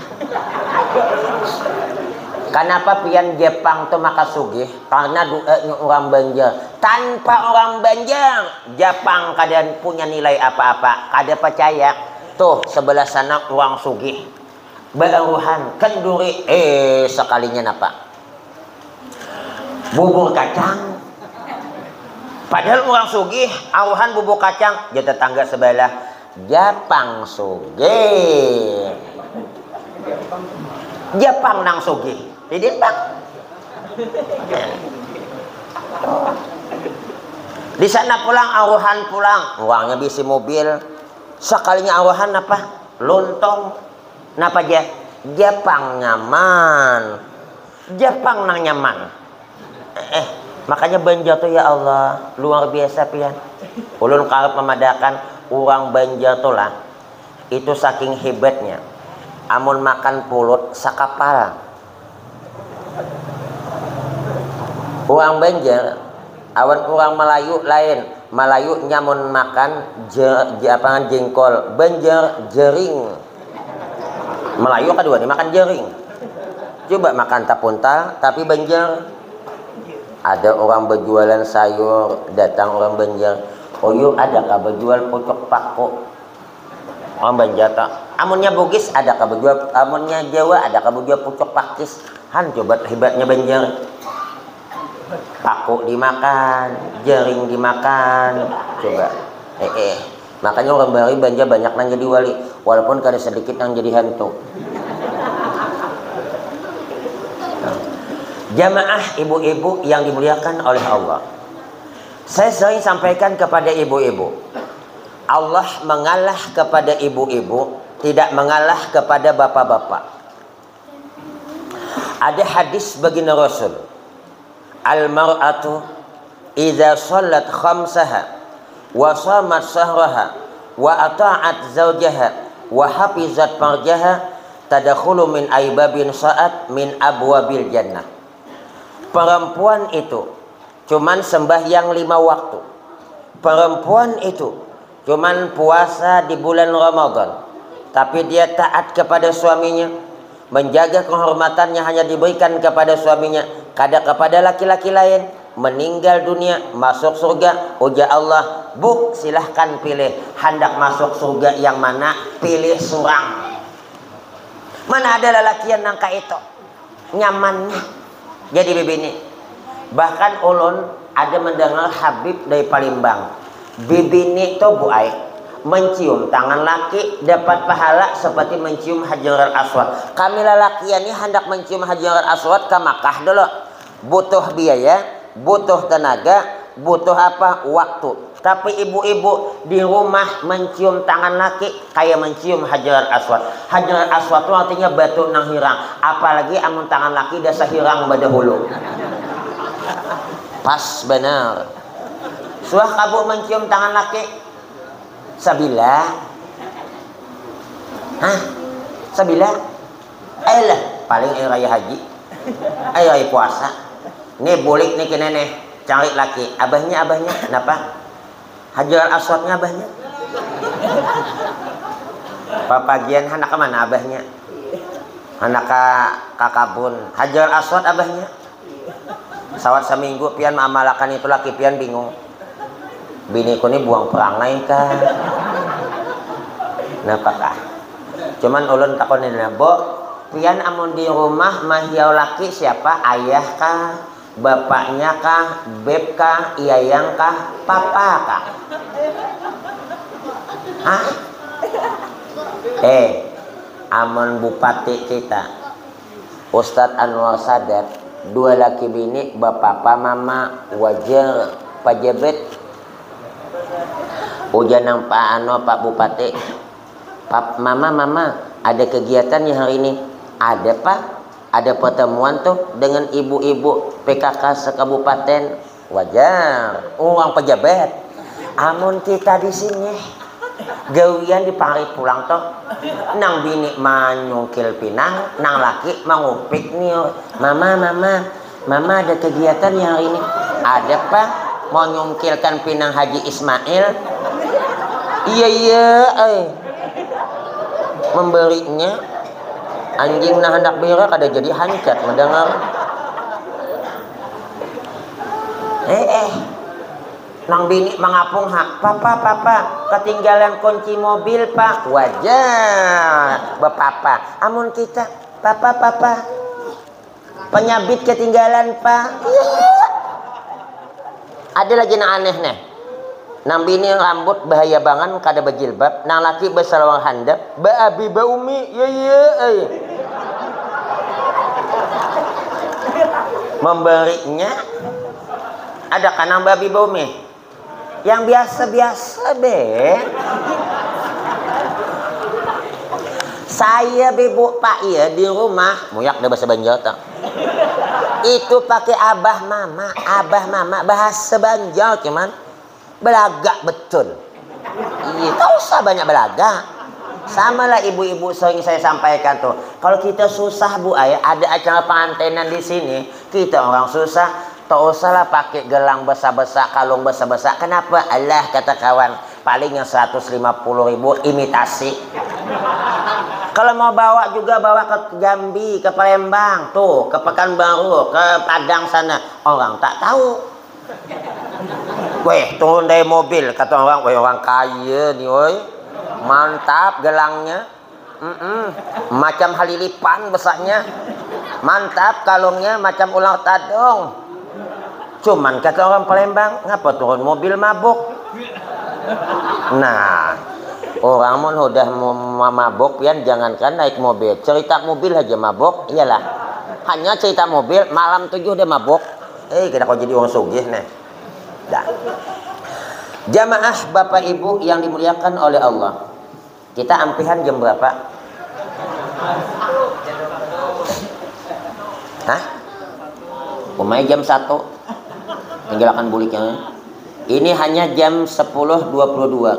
Kanapa pian Jepang tu maka sugih? Karena doanya orang Banjar. Tanpa orang Banjar, Jepang kada punya nilai apa-apa. Kada percaya. Tuh, sebelah sana orang sugih. Baaruhan, kenduri, eh, sekalinya napa? Bubur kacang. Padahal orang sugih, aruhan bubur kacang, jar tetangga sebelah, Japang sugih. Japang nang sugih. Jadi, Bang. Di sana pulang, aruhan pulang, uangnya bisi mobil. Sekalinya aruhan apa? Lontong. Napa ja? Japang nyaman. Japang nang nyaman. Eh, makanya Banjar tu, ya Allah, luar biasa pian. Ulun karap mamadakan urang Banjar tu lah. Itu saking hebatnya. Amun makan pulut sakapal. Urang Banjar awan urang Malayu lain. Malayu nyamun makan je, je, apa, jengkol, Banjar jering. Malayu kadua ni makan jering. Coba makan tapuntal tapi Banjar. Ada orang berjualan sayur, datang orang Banjar, "Oyu, adakah berjual pucuk paku?" Orang Banjar tak. Amunnya Bugis adakah berjual, amunnya Jawa adakah berjual pucuk pakis? Han, coba hebatnya Banjar. Paku dimakan, jaring dimakan. Coba. Eh, eh. Makanya orang Bali Banjar banyak nang jadi wali, walaupun kada sedikit nang jadi hantu. Jamaah ibu-ibu yang dimuliakan oleh Allah. Saya sering sampaikan kepada ibu-ibu, Allah mengalah kepada ibu-ibu, tidak mengalah kepada bapak-bapak. Ada hadis baginda Rasul, "Al-mar'atu idza shallat khamsaha wa shamat syahraha wa ata'at zaujaha wa hafizat farjaha tadkhulu min aibabin sa'at min abwabil jannah." Perempuan itu cuman sembahyang lima waktu. Perempuan itu cuman puasa di bulan Ramadan, tapi dia taat kepada suaminya, menjaga kehormatannya hanya diberikan kepada suaminya, kada kepada laki-laki lain. Meninggal dunia, masuk surga, ujar Allah, "Bu, silahkan pilih, handak masuk surga yang mana? Pilih surang." Mana ada lalakian nang kaitu nyamannya jadi bibini. Bahkan ulun ada mendengar Habib dari Palembang, bibini tu, Bu ai, mencium tangan laki dapat pahala seperti mencium Hajarul Aswad. Kami lalakian ni handak mencium Hajarul Aswad ka Makkah dulu, butuh biaya, butuh tenaga, butuh apa, waktu. Tapi ibu-ibu di rumah mencium tangan laki kaya mencium Hajar Aswad. Hajar Aswad tu artinya batu nang hirang. Apalagi amun tangan laki dasar hirang badahulu. Pas banar. Suah kabu mencium tangan laki? Sabila. Hah? Sabila? Ayolah, paling ayo raya haji. Ayo raya puasa. Nih bulik nih kini nih. Cari laki. Abahnya, abahnya. Kenapa? Hajar Aswadnya abahnya. Papagian handak ke mana abahnya? Handak ka, ka kabun. Hajar Aswad abahnya. Sawat saminggu pian maamalakan itu laki pian bingung. Biniku ni buang perangai kah? Napa kah? Cuman ulun takuni, "Nah, Bu, pian amun di rumah mahiau laki siapa? Ayah kah? Bapaknya kah? Beb kah? Iyayang kah? Papa kah?" Hah? Eh, amun bupati kita, Ustadz Anwar Sadat, dua laki bini bapapa mama, wajar, pajabat. Ujar nang Pak Ano, Pak Bupati, "Pap, mama, mama, ada kegiatan ya hari ini?" "Ada, Pak, ada pertemuan tuh dengan ibu-ibu P K K sekabupaten." Wajar, uang pejabat. Amun kita di sini gawian di parit pulang toh. Nang bini manyungkil pinang, nang laki mangupik nih. "Mama, mama, mama ada kegiatan ya hari ini?" "Ada, Pak, mau nyungkilkan pinang Haji Ismail." "Iya, iya, eh." Memberinya anjing nah handak bira kada jadi hancat mendengar. Eh, eh. Nang bini mangapung ha, "Papa, papa, ketinggalan kunci mobil, Pak." Wajar, bapapa. Amun kita, "Papa, papa, penyabit ketinggalan, Pak." Ada lagi nang aneh nih. Nang bini rambut bahayabangan kada bajilbab, nang laki basalawar handap, baabi baumi, ya, ya, eh. Memberinya ada kanang baabi baumi. Yang biasa-biasa be. Saya be, Bu, Pak, iya di rumah, muyak dah bahasa Banjar tak? Itu pakai abah mama, abah mama bahasa Banjar cuman belaga betul. Iya, tak usah banyak belaga. Sama lah ibu-ibu sering saya sampaikan tuh. Kalau kita susah, Bu, ayah, ada acara pengantenan di sini, kita orang susah, Tak usahlah pakai gelang besar-besar, kalung besar-besar. Kenapa? Alah, kata kawan, paling yang seratus lima puluh ribu imitasi. Kalau mau bawa juga, bawa ke Jambi, ke Palembang, tuh, ke Pekanbaru, ke Padang sana. Orang tak tahu. Weh, turun dari mobil, kata orang, weh, orang kaya nih, woi. Mantap gelangnya. Mm-mm. Macam halilipan besarnya. Mantap kalungnya, macam ular tadung. Cuman kata orang Palembang, ngapa turun mobil mabuk? Nah, orang mun udah mau mabuk, pian jangankan naik mobil, cerita mobil aja mabuk, iyalah. Hanya cerita mobil, malam tujuh dia mabuk. Eh, kita kok jadi orang sugih nih. Dah. Jamaah Bapak Ibu yang dimuliakan oleh Allah. Kita ampihan jam berapa? Hah? Umai jam satu. Tinggalkan buliknya. Ini hanya jam sepuluh dua puluh dua.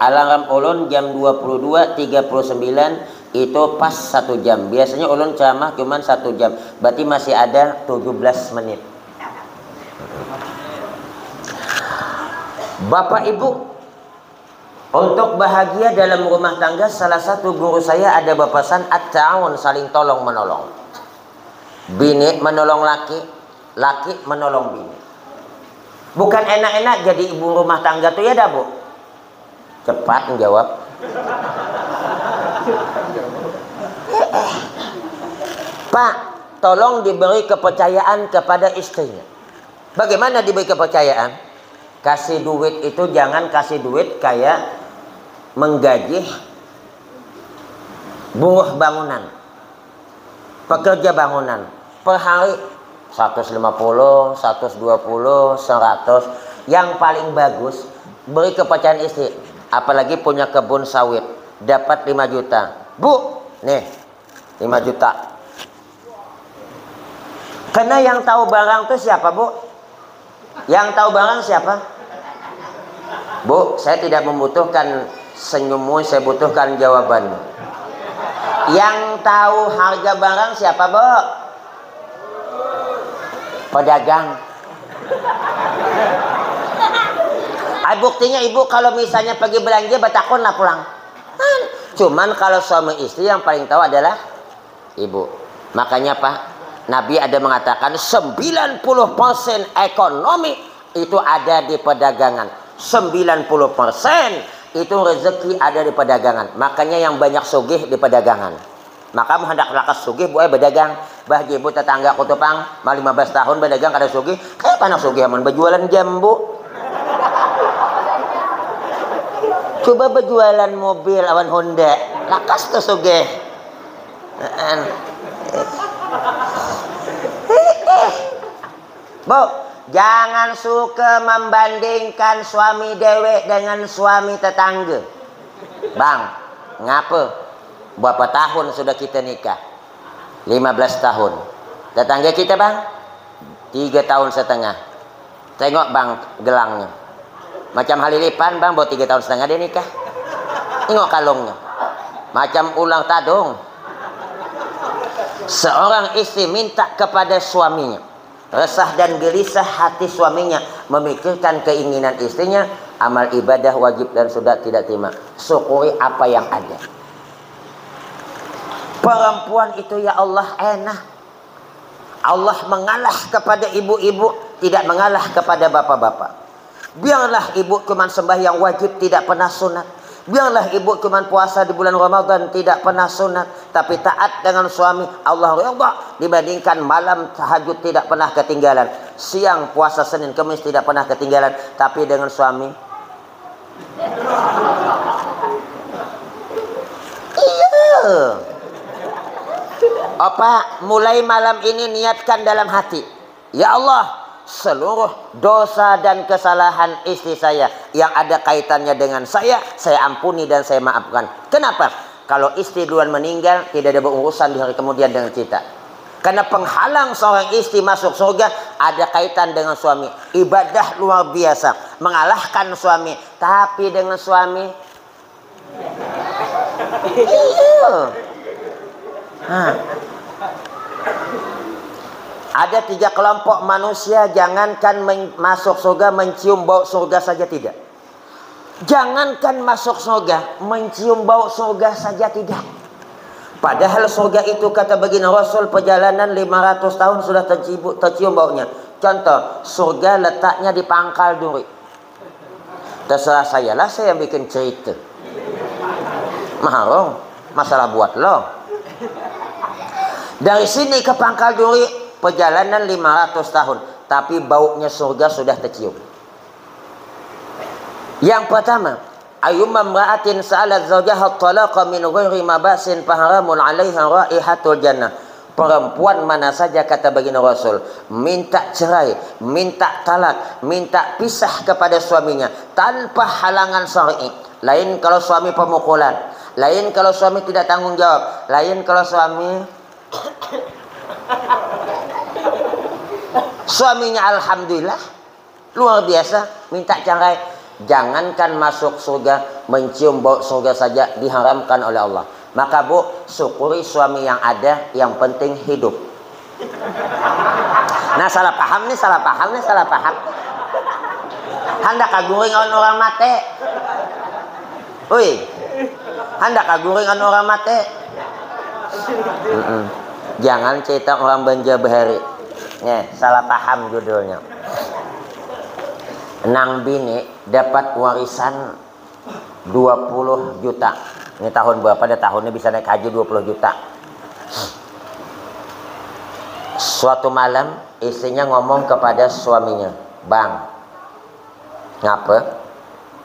Alarm ulun jam dua puluh dua tiga puluh sembilan, itu pas satu jam. Biasanya ulun ceramah cuman satu jam. Berarti masih ada tujuh belas menit. Bapak Ibu, untuk bahagia dalam rumah tangga, salah satu guru saya ada berpesan, at-ta'awun, saling tolong menolong. Bini menolong laki, laki menolong bini. Bukan enak-enak jadi ibu rumah tangga tuh ya dah, Bu? Cepat menjawab. Pak, tolong diberi kepercayaan kepada istrinya. Bagaimana diberi kepercayaan? Kasih duit itu jangan kasih duit kayak menggaji buruh bangunan, pekerja bangunan, per hari seratus lima puluh, seratus dua puluh, seratus. Yang paling bagus, beri kepercayaan istri, apalagi punya kebun sawit, dapat lima juta. Bu, nih, lima juta. Karena yang tahu barang tuh siapa, Bu? Yang tahu barang siapa? Bu, saya tidak membutuhkan senyummu, saya butuhkan jawabanmu. Yang tahu harga barang siapa, Bu? Pedagang. Ah, buktinya ibu kalau misalnya pergi belanja, batakonlah pulang. Cuman kalau suami istri yang paling tahu adalah ibu. Makanya, Pak, Nabi ada mengatakan sembilan puluh persen ekonomi itu ada di perdagangan. Sembilan puluh persen itu rezeki ada di perdagangan. Makanya yang banyak sugih di perdagangan. Maka mun handak lakas sugih, buai berdagang. Bah, ibu tetangga aku tuh, Pang, mah lima belas tahun berdagang kada sugih. Kayak anak sugih amun berjualan jambu. Coba berjualan mobil awan Honda. Lakas tuh sugih. Heeh. Bu, jangan suka membandingkan suami dewek dengan suami tetangga. Bang, ngapa? Berapa tahun sudah kita nikah? Lima belas tahun. Tetangga kita, Bang, tiga tahun setengah. Tengok, Bang, gelangnya. Macam halilipan, Bang, baru tiga tahun setengah dia nikah. Tengok kalungnya. Macam ular tadung. Seorang istri minta kepada suaminya. Resah dan gelisah hati suaminya memikirkan keinginan istrinya, amal ibadah wajib dan sudah tidak terima. Syukuri apa yang ada. Perempuan itu, ya Allah, enak. Allah mengalah kepada ibu-ibu, tidak mengalah kepada bapak-bapak. Biarlah ibu cuman sembahyang wajib, tidak pernah sunat. Biarlah ibu cuman puasa di bulan Ramadan, tidak pernah sunat, tapi taat dengan suami, Allah ridha, dibandingkan malam tahajud tidak pernah ketinggalan, siang puasa Senin Kemis tidak pernah ketinggalan, tapi dengan suami, iya. Apa, mulai malam ini niatkan dalam hati, "Ya Allah, seluruh dosa dan kesalahan istri saya yang ada kaitannya dengan saya, saya ampuni dan saya maafkan." Kenapa? Kalau istri duluan meninggal, tidak ada berurusan di hari kemudian dengan kita. Karena penghalang seorang istri masuk surga ada kaitan dengan suami. Ibadah luar biasa, mengalahkan suami. Tapi dengan suami, iya. Hah. Ada tiga kelompok manusia, jangankan men- masuk surga, mencium bau surga saja tidak. Jangankan masuk surga, mencium bau surga saja tidak. Padahal surga itu, kata baginda Rasul, perjalanan lima ratus tahun sudah tercibu- tercium baunya. Contoh, surga letaknya di Pangkal Duri. Terserah saya lah, saya yang bikin cerita. Maharong, masalah buat lo. Dari sini ke Pangkal Duri perjalanan lima ratus tahun, tapi baunya surga sudah tercium. Yang pertama, ayyuma imra'atin sa'alat zaujaha talaqa min ghairi mabasin faharamun 'alaiha raihatul jannah. Perempuan mana saja, kata baginda Rasul, minta cerai, minta talak, minta pisah kepada suaminya tanpa halangan syar'i. Lain kalau suami pemukulan, lain kalau suami tidak tanggung jawab, lain kalau suami suaminya alhamdulillah luar biasa, minta cerai. Jangankan masuk surga, mencium bau surga saja diharamkan oleh Allah. Maka bu, syukuri suami yang ada, yang penting hidup. Nah, salah paham nih, salah paham nih, salah paham. Handak kaguring awan orang mate. Ui, handak kaguring awan orang mate. Mm-mm. Jangan cerita orang Banjar bahari. Nih, salah paham judulnya. Nang bini dapat warisan dua puluh juta. Ini tahun berapa dah, tahunnya bisa naik haji dua puluh juta. Suatu malam, istrinya ngomong kepada suaminya, "Bang, ngapa?"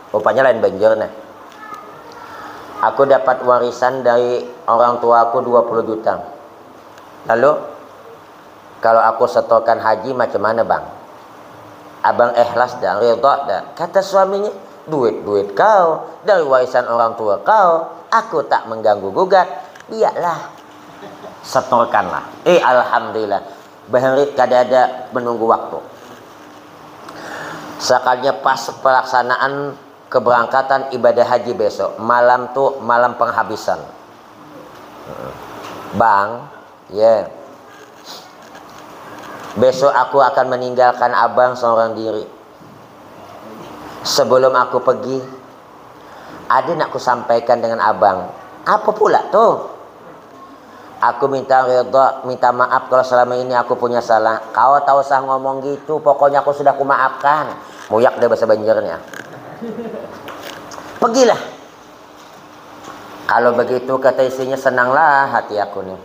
Rupanya lain Banjar nah. "Aku dapat warisan dari orang tua aku dua puluh juta. Lalu, kalau aku setorkan haji macam mana, Bang? Abang ikhlas dah, ridha dah?" Kata suaminya, "Duit-duit kau, dari warisan orang tua kau, aku tak mengganggu gugat. Biarlah, setorkanlah." Eh, alhamdulillah, bahari kada ada menunggu waktu. Sekalinya pas pelaksanaan keberangkatan ibadah haji besok, malam tu malam penghabisan. "Bang, ya, besok aku akan meninggalkan abang seorang diri. Sebelum aku pergi, ada nak kusampaikan dengan abang." "Apa pula tu?" "Aku minta ridha, minta maaf kalau selama ini aku punya salah." "Kau tak usah ngomong gitu, pokoknya aku sudah kumaafkan." Muyak deh bahasa Banjarnya. "Pergilah." "Kalau begitu," kata istrinya, "senanglah hati aku nih.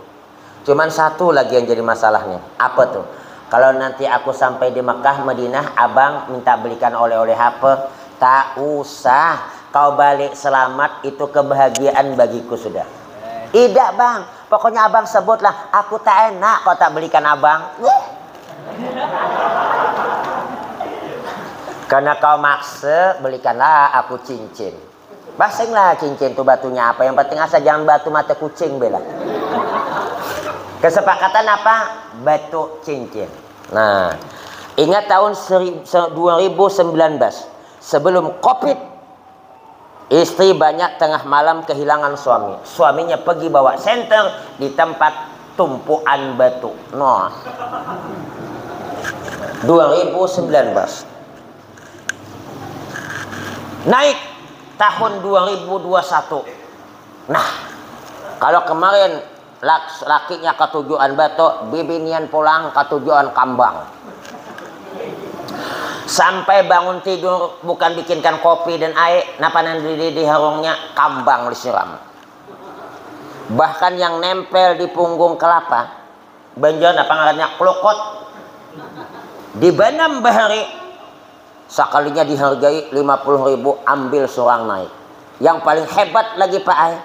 Cuman satu lagi yang jadi masalahnya." "Apa tuh?" "Kalau nanti aku sampai di Mekah, Madinah, abang minta belikan oleh-oleh apa?" "Tak usah. Kau balik selamat, itu kebahagiaan bagiku sudah." "Idak, Bang. Pokoknya abang sebutlah. Aku tak enak kau tak belikan abang." "Karena kau maksa, belikanlah aku cincin." "Basinglah cincin tu batunya apa, yang penting asal jangan batu mata kucing bela." Kesepakatan apa? Batu cincin. Nah, ingat tahun seri- se- dua ribu sembilan belas, sebelum covid, istri banyak tengah malam kehilangan suami. Suaminya pergi bawa senter di tempat tumpuan batu. Nah, dua ribu sembilan belas. Naik tahun dua ribu dua satu. Nah, kalau kemarin lak- lakinya katujuan batu, bibinian pulang katujuan kambang. Sampai bangun tidur, bukan bikinkan kopi dan air, napa nang di, di, di harungnya, kambang disiram. Bahkan yang nempel di punggung kelapa, Banjar napa ngarannya, klukut, dibanam bahari. Sakalinya dihargai lima puluh ribu, ambil surang naik. Yang paling hebat lagi, Pak ai,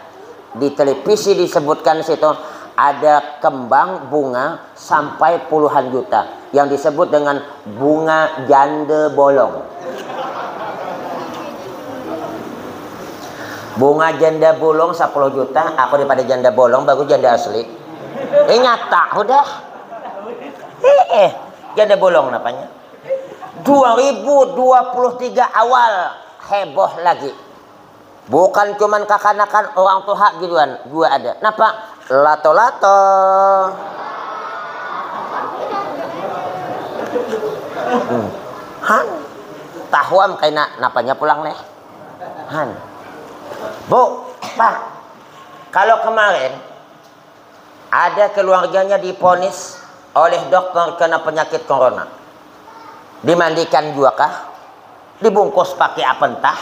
di televisi disebutkan situ ada kembang bunga sampai puluhan juta yang disebut dengan bunga janda bolong. Bunga janda bolong sepuluh juta, aku daripada janda bolong, bagus janda asli. Eh, nyata udah. Eh, eh, janda bolong napanya. Dua ribu dua puluh tiga awal heboh lagi. Bukan cuman kakanakan, orang tuha giduan jua ada. Napa? Lato-lato. Hmm. Han. Tahu am kaina napanya pulang leh. Han. Bu, Pak, kalau kemarin ada keluarganya diponis oleh dokter kena penyakit corona. Dimandikan juga kah? Dibungkus pakai apa entah?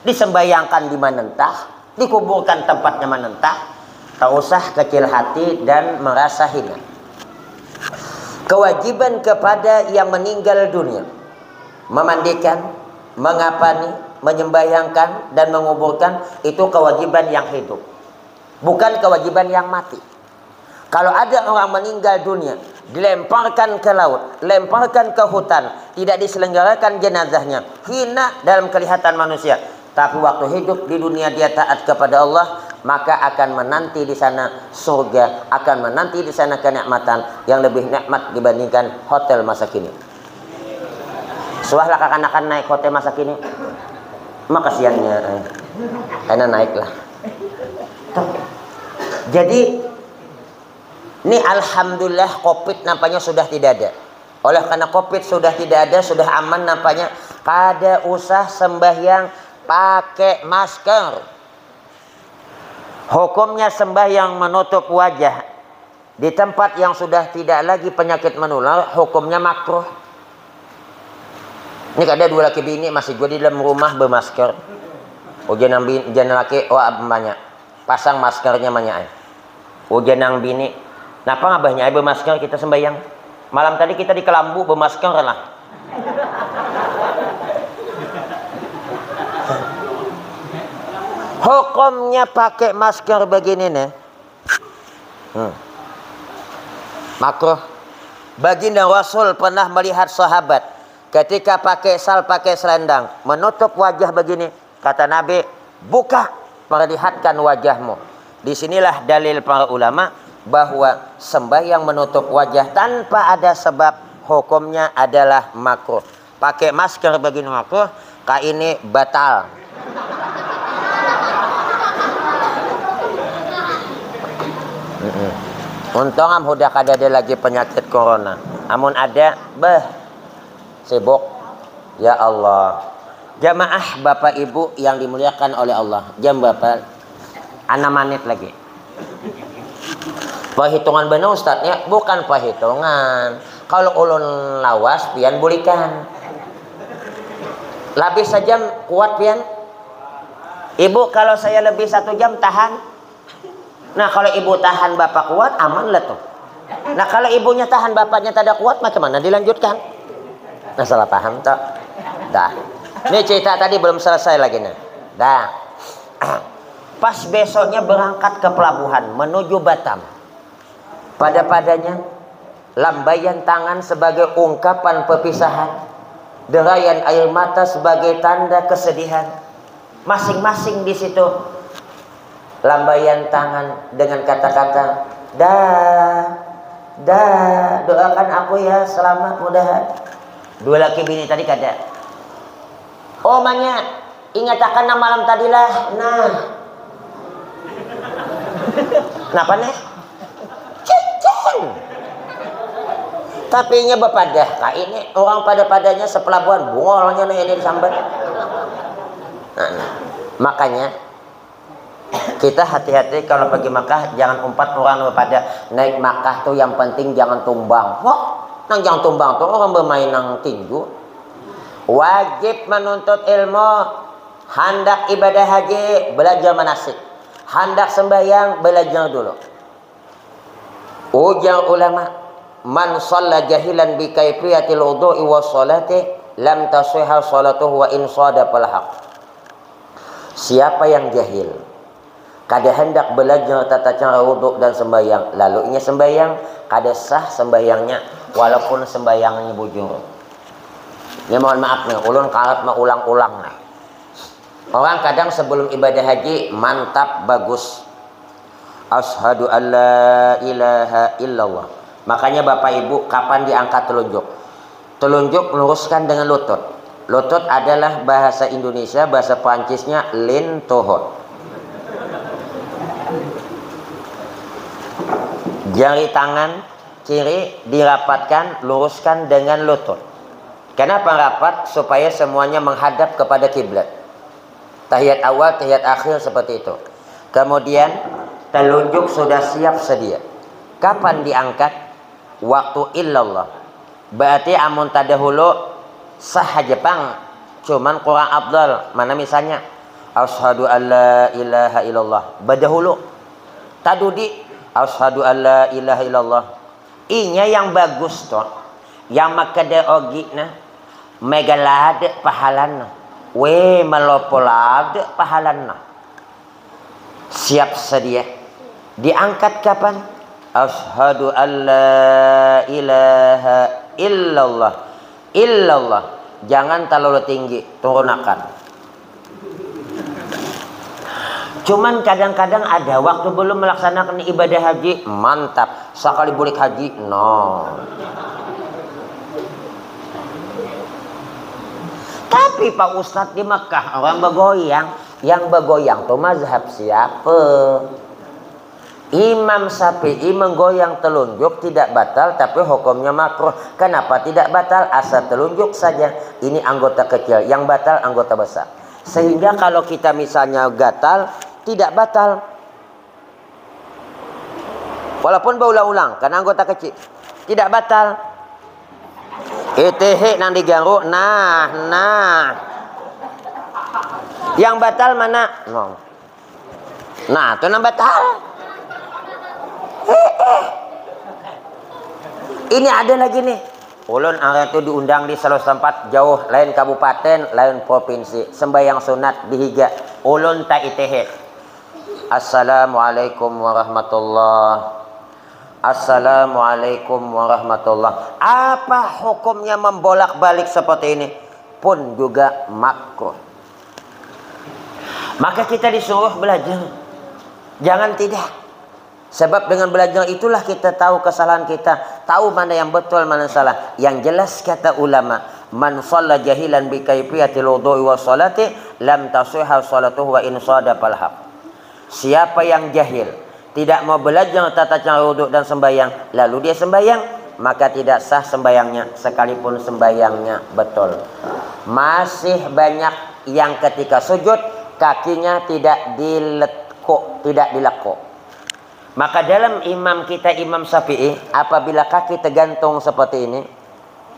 Disembayangkan di mana entah? Dikuburkan tempatnya mana entah? Tak usah kecil hati dan merasa hina. Kewajiban kepada yang meninggal dunia, memandikan, mengapani, menyembahyangkan, dan menguburkan, itu kewajiban yang hidup. Bukan kewajiban yang mati. Kalau ada orang meninggal dunia, dilemparkan ke laut, lemparkan ke hutan, tidak diselenggarakan jenazahnya, hina dalam kelihatan manusia. Tapi waktu hidup di dunia dia taat kepada Allah, maka akan menanti di sana surga, akan menanti di sana kenikmatan yang lebih nikmat dibandingkan hotel masa kini. Suah lah kakanakan naik hotel masa kini. Makasiannya, eh. Karena naik lah. Tuh. Jadi, ini alhamdulillah covid nampaknya sudah tidak ada. Oleh karena covid sudah tidak ada, sudah aman nampaknya, kada usah sembahyang pakai masker. Hukumnya sembahyang menutup wajah di tempat yang sudah tidak lagi penyakit menular, hukumnya makruh. Ini kada dua laki bini masih juga di dalam rumah bermasker. Ujian nang bini, ujian laki, wah banyak. Pasang maskernya banyak. Ujian nang bini, napa ngabahnya ai bermasker kita sembahyang? Malam tadi kita di kelambu bermasker lah. Hukumnya pakai masker begini nih. Hmm. Makruh. Baginda Rasul pernah melihat sahabat ketika pakai sal, pakai selendang, menutup wajah begini. Kata Nabi, "Buka, perlihatkan wajahmu." Di sinilah dalil para ulama bahwa sembahyang menutup wajah tanpa ada sebab hukumnya adalah makruh. Pakai masker begini makruh, ka ini batal. Mm-mm. Untung am hudah kada ada lagi penyakit corona. Amun ada, beh, sibuk. Ya Allah. Jamaah Bapak Ibu yang dimuliakan oleh Allah. Jam berapa? Anam menit lagi. Perhitungan benar ustadznya, bukan perhitungan. Kalau ulun lawas, pian bulikan. Lebih sejam kuat pian. Ibu, kalau saya lebih satu jam tahan. Nah, kalau ibu tahan bapak kuat, aman lah tuh. Nah, kalau ibunya tahan bapaknya tidak kuat, macam mana dilanjutkan? Nah, salah paham tuh. Dah. Ini cerita tadi belum selesai lagi nih. Dah. Pas besoknya berangkat ke pelabuhan menuju Batam. Pada-padanya, lambaian tangan sebagai ungkapan perpisahan, derayan air mata sebagai tanda kesedihan. Masing-masing di situ lambaian tangan dengan kata-kata, "Dah, dah, doakan aku ya, selamat mudahan." Dua laki bini tadi kada. "Oh, manya, ingatakan nang malam tadi lah." Nah. Napa nih? Cicing. Tapi inya bapadah ka ini, orang pada-padanya sepelabuhan, bungolnya nih ini disambat. Nah, nah. Makanya kita hati-hati kalau pergi Makkah, jangan umpat orang bapadah. Naik Makkah tuh yang penting jangan tumbang. Wah, nang jangan tumbang tuh orang bermain nang tinju. Wajib menuntut ilmu. Handak ibadah haji, belajar manasik. Handak sembahyang, belajar dulu. Ujar ulama, "Man shalla jahilan bi kaifiyatil wudu'i was sholati, lam tasihha sholatuhu wa in shadafal haq." Siapa yang jahil, kada hendak belajar tata cara wudhu dan sembahyang, lalu inya sembahyang, kada sah sembahyangnya, walaupun sembahyangnya bujur. Ini mohon maaf nih, ulun karat maulang-ulang nih. Orang kadang sebelum ibadah haji, mantap, bagus. "Asyhadu an la ilaha illallah." Makanya Bapak Ibu, kapan diangkat telunjuk? Telunjuk luruskan dengan lutut. Lutut adalah bahasa Indonesia, bahasa Perancisnya lintuhut. Jari tangan kiri dirapatkan, luruskan dengan lutut. Kenapa rapat? Supaya semuanya menghadap kepada kiblat. Tahiyat awal, tahiyat akhir seperti itu. Kemudian telunjuk sudah siap sedia. Kapan diangkat? Waktu illallah. Berarti amun tadahulu sah haja pang, cuman kurang afdal. Mana misalnya? Asyhadu alla ilaha illallah. Badahulu. Tadudi. Asyhadu alla ilaha illallah. Inya yang bagus tu, yang makada ogi nah, mega lada pahalan nah, weh, malopo lada pahalan nah. Siap sedia. Diangkat kapan? Asyhadu alla ilaha illallah. Illallah. Jangan terlalu tinggi, turunakan. Cuman kadang-kadang ada waktu belum melaksanakan ibadah haji, mantap, sakali bulik haji, no. Tapi Pak Ustadz, di Mekah orang begoyang, yang begoyang tuh mazhab siapa? Imam Syafi'i menggoyang telunjuk tidak batal, tapi hukumnya makruh. Kenapa tidak batal? Asal telunjuk saja. Ini anggota kecil, yang batal anggota besar. Sehingga kalau kita misalnya gatal, tidak batal. Walaupun baulang-ulang, karena anggota kecil. Tidak batal. Itihi nang digaru, nah, nah. Yang batal mana? No. Nah, tu nang batal. Ini ada lagi nih. Ulun hari itu diundang di salah tempat jauh, lain kabupaten, lain provinsi. Sembahyang sunat di higa. Ulun ta itihi. Assalamualaikum warahmatullah. Assalamualaikum warahmatullah. Apa hukumnya membolak-balik seperti ini? Pun juga makruh. Maka kita disuruh belajar. Jangan tidak. Sebab dengan belajar itulah kita tahu kesalahan kita, tahu mana yang betul, mana yang salah. Yang jelas kata ulama, "Man shalla jahilan bi kaifiyatil wudu'i was shalati, lam tasihha shalatuhu wa in shadafal haq." Siapa yang jahil, tidak mau belajar tata cara wudhu dan sembahyang, lalu dia sembahyang, maka tidak sah sembahyangnya, sekalipun sembahyangnya betul. Masih banyak yang ketika sujud, kakinya tidak dilekuk, tidak dilekuk. Maka dalam imam kita, Imam Syafi'i, apabila kaki tergantung seperti ini,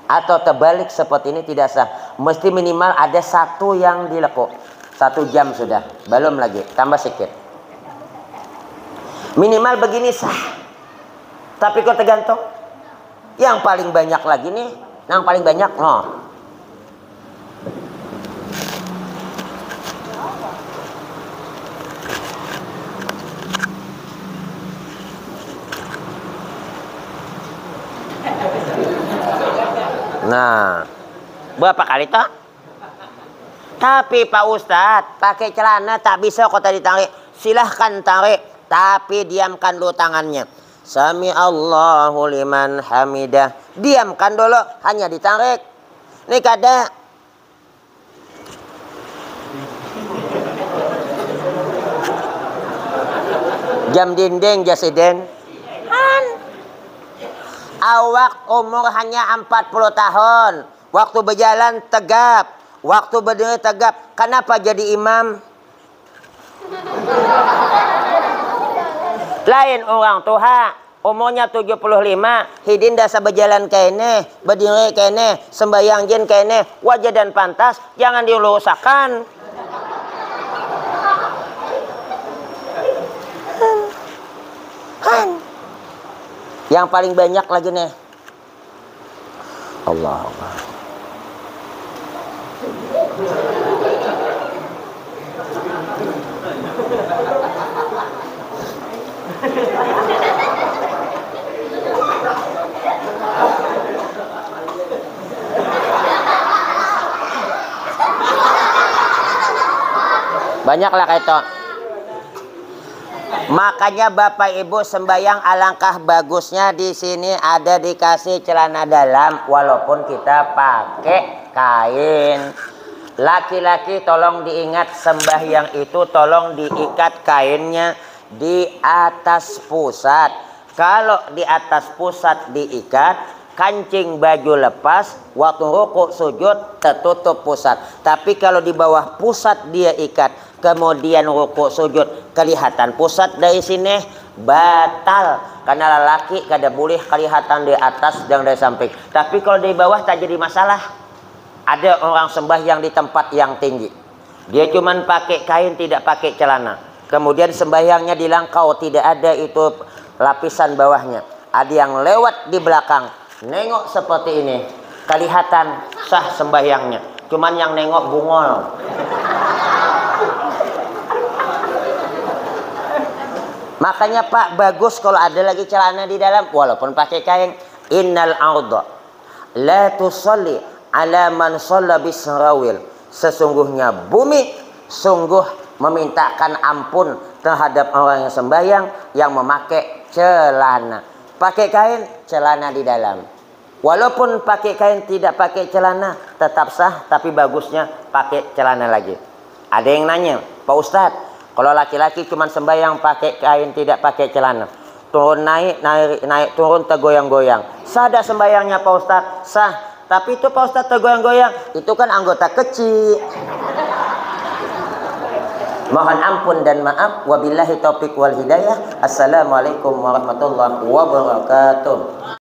atau terbalik seperti ini tidak sah. Mesti minimal ada satu yang dilekuk. Satu jam sudah, belum lagi, tambah sikit. Minimal begini sah. Tapi kok tergantung? Yang paling banyak lagi nih, yang paling banyak, no. Nah, berapa kali toh? Tapi Pak Ustadz, pakai celana tak bisa kok tadi tarik. Silahkan tarik, tapi diamkan dulu tangannya. Sami Allahu liman hamidah. Diamkan dulu, hanya ditarik. Ini kada. Jam dinding, jasiden. Han. Awak umur hanya empat puluh tahun. Waktu berjalan tegap, waktu berdiri tegap. Kenapa jadi imam? Lain orang tuha, umurnya tujuh puluh lima, hidin dasar berjalan kene, berdiri kene, sembahyang jin kene, wajah dan pantas, jangan diurusakan. Han. Yang paling banyak lagi nih. Allah Allah. Banyaklah kayak itu. Makanya Bapak Ibu sembahyang alangkah bagusnya di sini ada dikasih celana dalam walaupun kita pakai kain. Laki-laki tolong diingat sembahyang itu tolong diikat kainnya di atas pusat. Kalau di atas pusat diikat, kancing baju lepas, waktu ruku sujud tertutup pusat. Tapi kalau di bawah pusat dia ikat, kemudian ruku sujud, kelihatan pusat dari sini, batal. Karena lelaki kada boleh kelihatan dari atas dan dari samping. Tapi kalau dari bawah tak jadi masalah. Ada orang sembahyang di tempat yang tinggi. Dia cuman pakai kain, tidak pakai celana. Kemudian sembahyangnya di langkau, tidak ada itu lapisan bawahnya. Ada yang lewat di belakang, nengok seperti ini, kelihatan sah sembahyangnya. Cuman yang nengok bungol. Makanya, Pak, bagus kalau ada lagi celana di dalam, walaupun pakai kain. Innal arda la tusalli ala man shalla bisrawil. Sesungguhnya bumi sungguh memintakan ampun terhadap orang yang sembahyang yang memakai celana. Pakai kain, celana di dalam. Walaupun pakai kain, tidak pakai celana, tetap sah, tapi bagusnya pakai celana lagi. Ada yang nanya, "Pak Ustadz, kalau laki-laki cuma sembahyang pakai kain, tidak pakai celana, turun naik, naik, naik turun, tergoyang-goyang, sah dah sembahyangnya, Pak Ustadz?" Sah. Tapi itu, Pak Ustadz, tergoyang-goyang, itu kan anggota kecil. Mohon ampun dan maaf. Wabillahi taufik wal hidayah. Assalamualaikum warahmatullahi wabarakatuh.